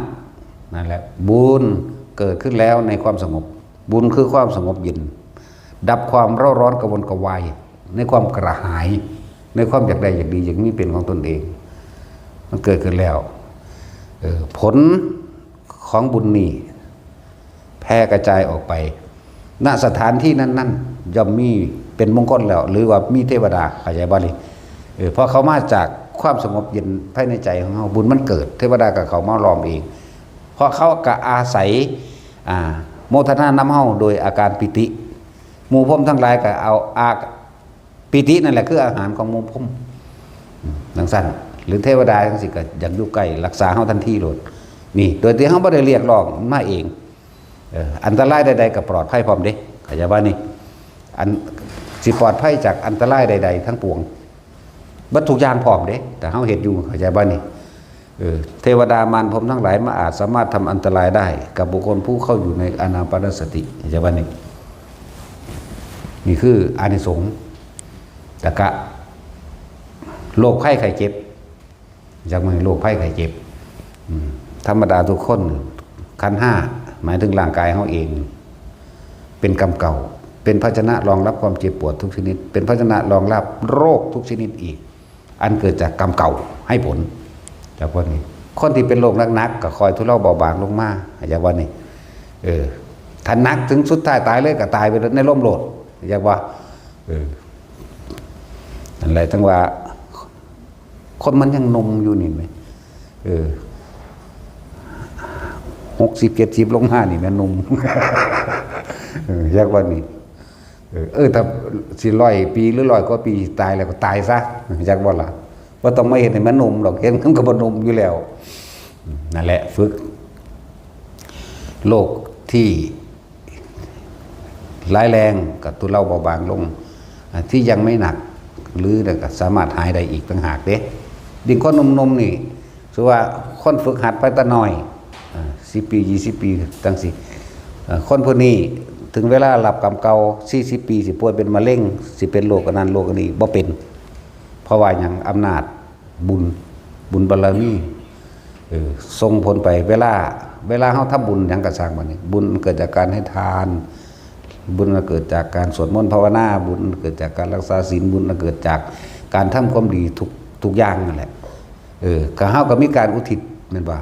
นั่นแหละ บุญเกิดขึ้นแล้วในความสงบ บุญคือความสงบเย็น ดับความเร่าร้อนกระวนกระวาย ในความกระหาย ในความอยากได้อยากดีอยากมีเป็นของตนเอง มันเกิดขึ้นแล้ว เออ ผล ของบุญนี่แผ่กระจายออกไป ณ สถานที่นั้นๆ ย่อมมีเป็นมงคลแล้ว หรือว่ามีเทวดา เข้าใจบ่นี่ เออ เพราะเขามาจากความสงบเย็นภายในใจของเฮา บุญมันเกิด เทวดาก็เข้ามาล้อมเอง เพราะเขาก็อาศัย อ่า โมทนานำเฮาโดยอาการปีติ หมู่พรหมทั้งหลายก็เอาอา ปีตินั่นแหละคืออาหารของหมู่พรหม อืม จั่งซั่น หรือเทวดาจั่งซี้ก็อยากอยู่ใกล้ รักษาเฮาทันทีโลด นี่ โดยที่เฮาบ่ได้เรียกร้อง มันมาเอง เออ อันตรายใดๆก็ปลอดภัยพร้อมเด้ เข้าใจบ่นี่ อัน สิปลอดภัยจากอันตรายใดๆทั้งปวง เบิดทุกอย่างพร้อมเด้ แต่เฮาเฮ็ดอยู่ เข้าใจบ่นี่ เออ เทวดามารพรหมทั้งหลายมาอาจสามารถทำอันตรายได้ กับบุคคลผู้เข้าอยู่ในอานาปานสติ เข้าใจบ่นี่ นี่คืออานิสงส์ แต่กะ โรคภัยไข้เจ็บ จากมันโรคภัยไข้เจ็บ อืม ธรรมดาทุกคน ขันธ์ห้า หมายถึงร่างกายเฮาเอง เป็นกรรมเก่า เป็นภาชนะรองรับความเจ็บปวดทุกชนิด เป็นภาชนะรองรับโรคทุกชนิดอีก อันเกิดจากกรรมเก่าให้ผล จากพวกนี้ คนที่เป็นโรคหนักๆก็คอยทุเลาเบาบางลงมา เข้าใจบ่นี่ เออ ถ้าหนักถึงสุดท้ายตายเลยก็ตายไปในลมโลด เข้าใจบ่ เออ นั่นแหละ จั่งว่า คนมันยังหนุ่มอยู่นี่แหม เออ หกสิบ เจ็ดสิบ ลงมานี่แหมหนุ่ม เออ จั่งว่านี่ เออ เออ ถ้าสิร้อยปีหรือร้อยกว่าปีตายแล้วก็ตายซะ จั่งว่าล่ะ บ่ต้องมาเฮ็ดให้มันหนุ่มดอก เฮ็ดมันก็บ่หนุ่มอยู่แล้ว นั่นแหละ ฝึก โรคที่ ร้ายแรงก็ทุเลาเบาบางลง อ่า ที่ยังไม่หนัก หรือก็สามารถหายได้อีกต่างหากเด้ ยิ่งคนหนุ่มๆนี่ ถือว่าคนฝึกหัดไปแต่น้อย อ่า สิบปี ยี่สิบปี จั่งซี้ อ่า คนผู้นี้ถึงเวลารับกรรมเก่า สี่สิบปี สิป่วยเป็นมะเร็ง สิเป็นโรคอันนั้นโรคอันนี้ บ่เป็น เพราะว่าหยัง อำนาจบุญ บุญบารมี เออ ส่งผลไป เวลา เวลาเฮาทำบุญหยังก็ซ่างบัดนี้ บุญเกิดจากการให้ทาน บุญเกิดจากการสวดมนต์ภาวนา บุญเกิดจากการรักษาศีล บุญเกิดจากการทำความดีทุก ทุกอย่างนั่นแหละ เออ ก็เฮาก็มีการอุทิศแม่นบ่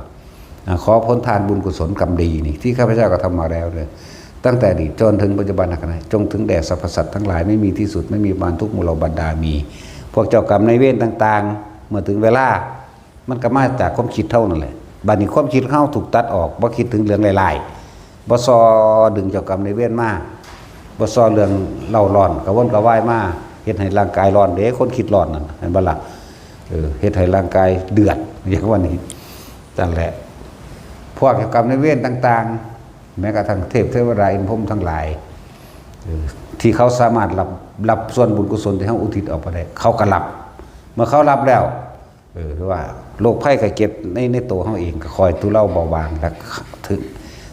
อ่า ขอผลทานบุญกุศลกรรมดีนี่ ที่ข้าพเจ้ากระทำมาแล้วเนี่ย ตั้งแต่อดีตจนถึงปัจจุบันขณะ จงถึงแด่สรรพสัตว์ทั้งหลาย ไม่มีที่สุด ไม่มีประมาณ ทุกหมู่เหล่าบรรดามี พวกเจ้ากรรมนายเวรต่างๆ เมื่อถึงเวลา มันก็มาจากความคิดเฮานั่นแหละ บัดนี้ความคิดเฮาถูกตัดออก บ่คิดถึงเรื่องร้ายๆ บ่ซอดึงเจ้ากรรมนายเวรมา บ่ซอเรื่องเล่าร้อน กระวนกระวายมา เฮ็ดให้ร่างกายร้อนเด้ คนคิดร้อนนั่น เห็นบ่ล่ะ เออ เฮ็ดให้ร่างกายเดือด อย่างว่านี้ นั่นแหละ พวกเจ้ากรรมนายเวรต่างๆ แม้กระทั่งเทพเทวดาอินทร์พรหมทั้งหลาย เออ ที่เขาสามารถรับ รับส่วนบุญกุศลที่เฮาอุทิศออกไปได้ เขาก็รับ เมื่อเขารับแล้ว เออ คือว่าโรคภัยไข้เจ็บใน ในตัวเฮาเองก็ค่อยทุเลาเบาบาง และถึง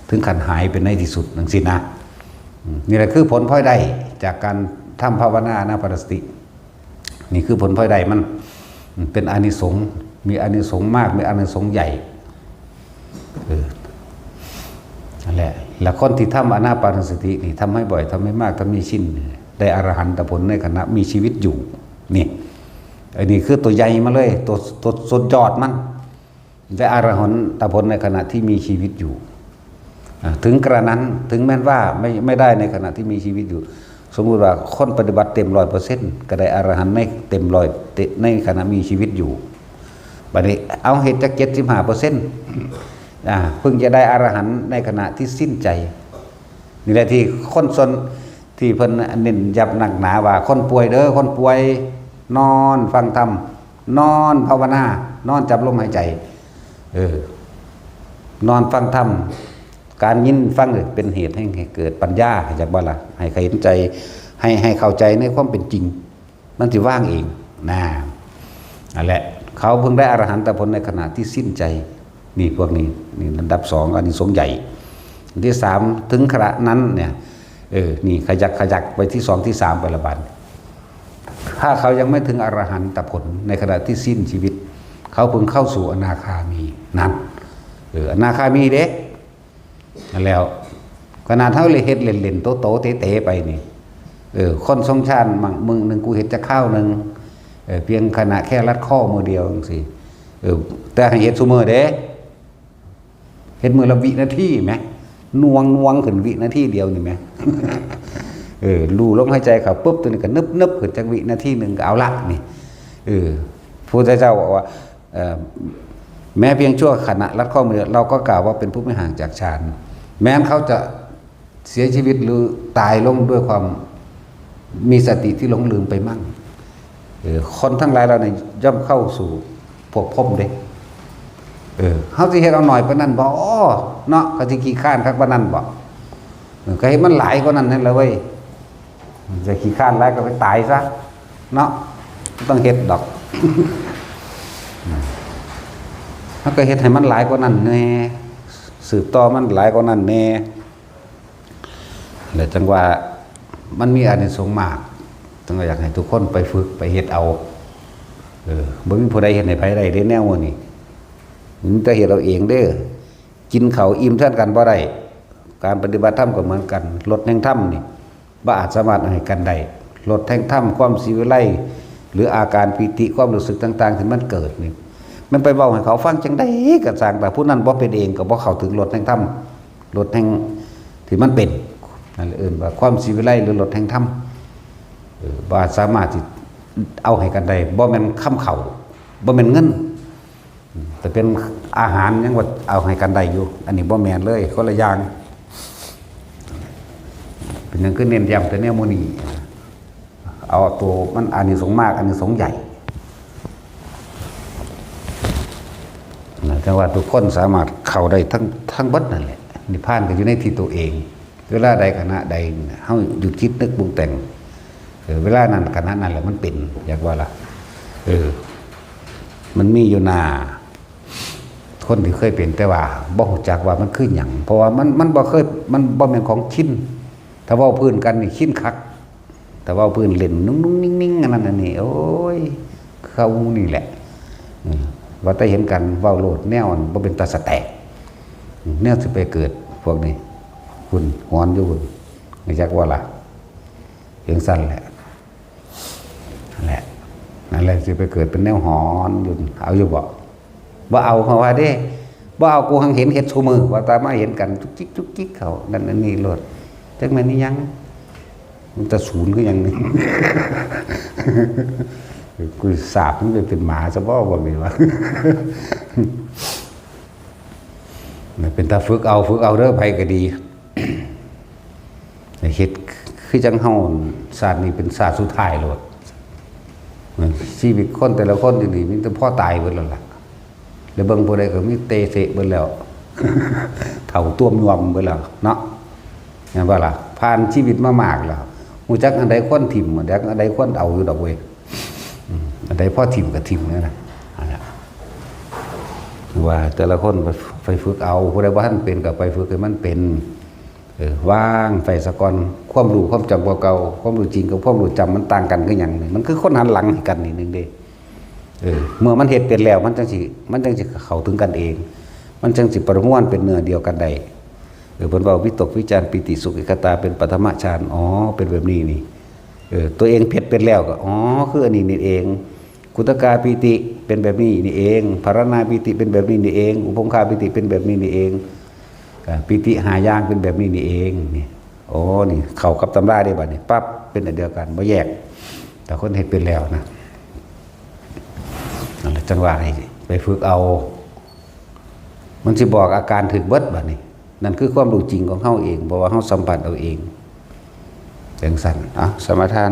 ถึงขั้นหายเป็นในที่สุดจั่งซี้นะ อืม นี่แหละคือผลพลอยได้จากการทำภาวนาอานาปานสติ นี่คือผลพลอยได้มัน อืม เป็นอานิสงส์ มีอานิสงส์มาก มีอานิสงส์ใหญ่ เออ นั่นแหละ แล้วคนที่ทำอานาปานสตินี่ ทำให้บ่อย ทำให้มาก ทำให้ชิน ได้อรหันตผลในขณะมีชีวิตอยู่ นี่ อันนี้คือตัวใหญ่มาเลย ตัว ตัวสุดยอดมัน ได้อรหันตผลในขณะที่มีชีวิตอยู่ อ่า ถึงกระนั้น ถึงแม้ว่าไม่ ไม่ได้ในขณะที่มีชีวิตอยู่ สมมุติว่าคนปฏิบัติเต็มร้อยเปอร์เซ็นต์ ก็ได้อรหันต์ในเต็มร้อย เต็ม ในขณะมีชีวิตอยู่ บัดนี้เอาเฮ็ดจักเจ็ดสิบห้าเปอร์เซ็นต์ อ่า เพิ่งจะได้อรหันต์ในขณะที่สิ้นใจ นี่แหละที่คนส่วน ที่เพิ่นเน้นย้ำหนักหนาว่า คนป่วยเด้อ คนป่วย นอนฟังธรรม นอนภาวนา นอนจับลมหายใจ เออ นอนฟังธรรม การยินฟังนี่เป็นเหตุให้ ให้เกิดปัญญา เข้าใจบ่ล่ะ ให้เห็นใจ ให้ ให้เข้าใจในความเป็นจริง มันสิว่างเอง นะ นั่นแหละ เขาเพิ่งได้อรหันตผลในขณะที่สิ้นใจ นี่พวกนี้ นี่อันดับสอง อานิสงส์ใหญ่ อันที่สาม ถึงขณะนั้นเนี่ย เออ นี่ขยักขยักไปที่สองที่สามไปละบัด ถ้าเขายังไม่ถึงอรหันตผลในขณะที่สิ้นชีวิต เขาเพิ่งเข้าสู่อนาคามี นั่น เออ อนาคามีเด้ นั่นแล้ว ขนาดเฮาเลยเฮ็ดเล่นๆ โตๆ เต๋ๆ ไปนี่ เออ คนทรงฌาน มื้อหนึ่งกูเฮ็ดจักคราวหนึ่ง เออ เพียงขณะแค่รัดข้อมือเดียวจั่งซี้ เออ แต่ให้เฮ็ดซุมื้อเด้ เฮ็ดมื้อละวินาทีแหม หน่วงหน่วงขึ้นวินาทีเดียวนี่แหม เออ รู้ลมหายใจเข้าปุ๊บ ตัวนี้ก็นึบนึบขึ้นจักวินาทีหนึ่งก็เอาละนี่ เออ พระพุทธเจ้าบอกว่า เอ่อ แม้เพียงชั่วขณะลัดข้อมือ เราก็กล่าวว่าเป็นผู้ไม่ห่างจากฌาน แม้นเขาจะเสียชีวิตหรือตายลงด้วยความมีสติที่หลงลืมไปมั่ง เออ คนทั้งหลายเราเนี่ยย่อมเข้าสู่ภพพรหมเด้ เออ เฮาสิเฮ็ดเอาหน่อยปานนั้นบ่ เนาะ ก็สิขี้คร้านคักปานนั้นบ่ เออ ก็ให้มันหลายกว่านั้นนั่นแหละเว้ย จะขี้คร้านหลายก็ไปตายซะ เนาะ บ่ต้องเฮ็ดดอก เฮาก็เฮ็ดให้มันหลายกว่านั้นแหน่ สืบต่อมันหลายกว่านั้นแหน่ แล้วจั่งว่ามันมีอานิสงส์มาก จั่งว่าอยากให้ทุกคนไปฝึกไปเฮ็ดเอา เออ บ่มีผู้ใดเฮ็ดให้ไผได้เด้แนวนี้ มีแต่เฮ็ดเอาเองเด้อ กินข้าวอิ่มแทนกันบ่ได้ การปฏิบัติธรรมก็เหมือนกัน รสแห่งธรรมนี่ บ่อาจสามารถเอาให้กันได้ รสแห่งธรรม ความสีวิไล หรืออาการปีติ ความรู้สึกต่างๆ ที่มันเกิดนี่ มันไปเว้าให้เขาฟังจั่งใดก็ซ่าง แต่ผู้นั้นบ่เป็นเองก็บ่เข้าถึงรสแห่งธรรม รสแห่งที่มันเป็น นั่นเอิ้นว่าความสีวิไล หรือรสแห่งธรรม เออ บ่อาจสามารถที่เอาให้กันได้ บ่แม่นคำเข้า บ่แม่นเงิน แต่เป็นอาหารยังว่าเอาให้กันได้อยู่ อันนี้บ่แม่นเลย คนละอย่าง เป็นหยังคือเน้นย้ำแต่แนวหมู่นี้ เอาตัวมันอานิสงส์มาก อานิสงส์ใหญ่ นะ แต่ว่าทุกคนสามารถเข้าได้ทั้ง ทั้งเบิดนั่นแหละ นิพพานก็อยู่ในที่ตัวเอง เวลาใดขณะใด เฮาหยุดคิดนึกปรุงแต่ง เออ เวลานั้นขณะนั้นแหละมันเป็น อยากว่าล่ะ เออ มันมีอยู่หน้า คนที่เคยเป็น แต่ว่าบ่รู้จักว่ามันคือหยัง เพราะว่ามัน มันบ่เคย มันบ่แม่นของชิน ถ้าเว้าพื้นกันนี่ชินคัก ถ้าเว้าพื้นเล่นนุ่งๆนิ่งๆ อันนั้นอันนี้ โอ้ย เข้านี่แหละ อืม ว่าแต่เห็นกันเว้าโลด แนวอันบ่เป็นตาสะแตก อืม แนวสิไปเกิดพวกนี้ คุณหอนอยู่คุณ รู้จักว่าล่ะ จั่งซั่นแหละ นั่นแหละ นั่นแหละสิไปเกิดเป็นแนวหอนอยู่ เอาอยู่บ่ บ่เอา เขาว่าเด้ บ่เอา กูหังเห็นเฮ็ดซุมื้อ ว่าแต่มาเห็นกันจุกจิกจุกจิกเขา นั่นอันนี้โลด จักแม่นอีหยัง มันแต่ศูนย์คือหยังนี่ กูสาบมันไปเป็นหมาซะบ่ บ่แม่นว่า เป็นตาฝึกเอา ฝึกเอาเด้อ ไผก็ดี เฮ็ดคือจั่งเฮา ชาตินี้เป็นชาติสุดท้ายโลด ชีวิตคนแต่ละคนอยู่นี่มีแต่พอตายเบิดแล้วล่ะ แล้วเบิ่งผู้ใดก็มีเตะเสะเบิดแล้ว เฒ่าต้วมยวมเบิดแล้วเนาะ แม่นบ่ล่ะ ผ่านชีวิตมามากแล้ว ฮู้จักอันใดควรถิ่ม ฮู้จักอันใดควรเอาอยู่ดอกเว้ย อืม อันใดพอถิ่มก็ถิ่มนั่นน่ะ อันนั้น ว่าแต่ละคนไป ไปฝึกเอา ผู้ใดบ่ทันเป็นก็ไปฝึกให้มันเป็น เออ วางไปซะก่อน ความรู้ความจำเก่าๆ ความรู้จริงกับความรู้จำมันต่างกันคือหยังนี่ มันคือคนหันหลังให้กันนี่หนึ่งเด้ เออ เมื่อมันเฮ็ดเป็นแล้ว มันจั่งสิ มันจั่งสิเข้าถึงกันเอง มันจั่งสิประมวลเป็นเนื้อเดียวกันได้ เออ เพิ่นเว้าวิตกวิจารปีติสุขเอกคตาเป็นปฐมฌาน อ๋อ เป็นแบบนี้นี่ เออ ตัวเองเฮ็ดเป็นแล้วก็ อ๋อ คืออันนี้นี่เอง กุตกาปีติเป็นแบบนี้นี่เอง ภารณาปีติเป็นแบบนี้นี่เอง อุปงคาปีติเป็นแบบนี้นี่เอง อ่า ปีติห้าอย่างเป็นแบบนี้นี่เอง นี่ โอ้ นี่เข้ากับตำราเด้บัดนี้ ปั๊บ เป็นอันเดียวกัน บ่แยก แต่คนเฮ็ดเป็นแล้วนะ นั่นแหละ จั่งว่าให้ไปฝึกเอา มันสิบอกอาการถืกเบิดบัดนี้ นั่นคือความรู้จริงของเฮาเอง เพราะว่าเฮาสัมผัสเอาเอง จั่งซั่น อ่ะ สมาทาน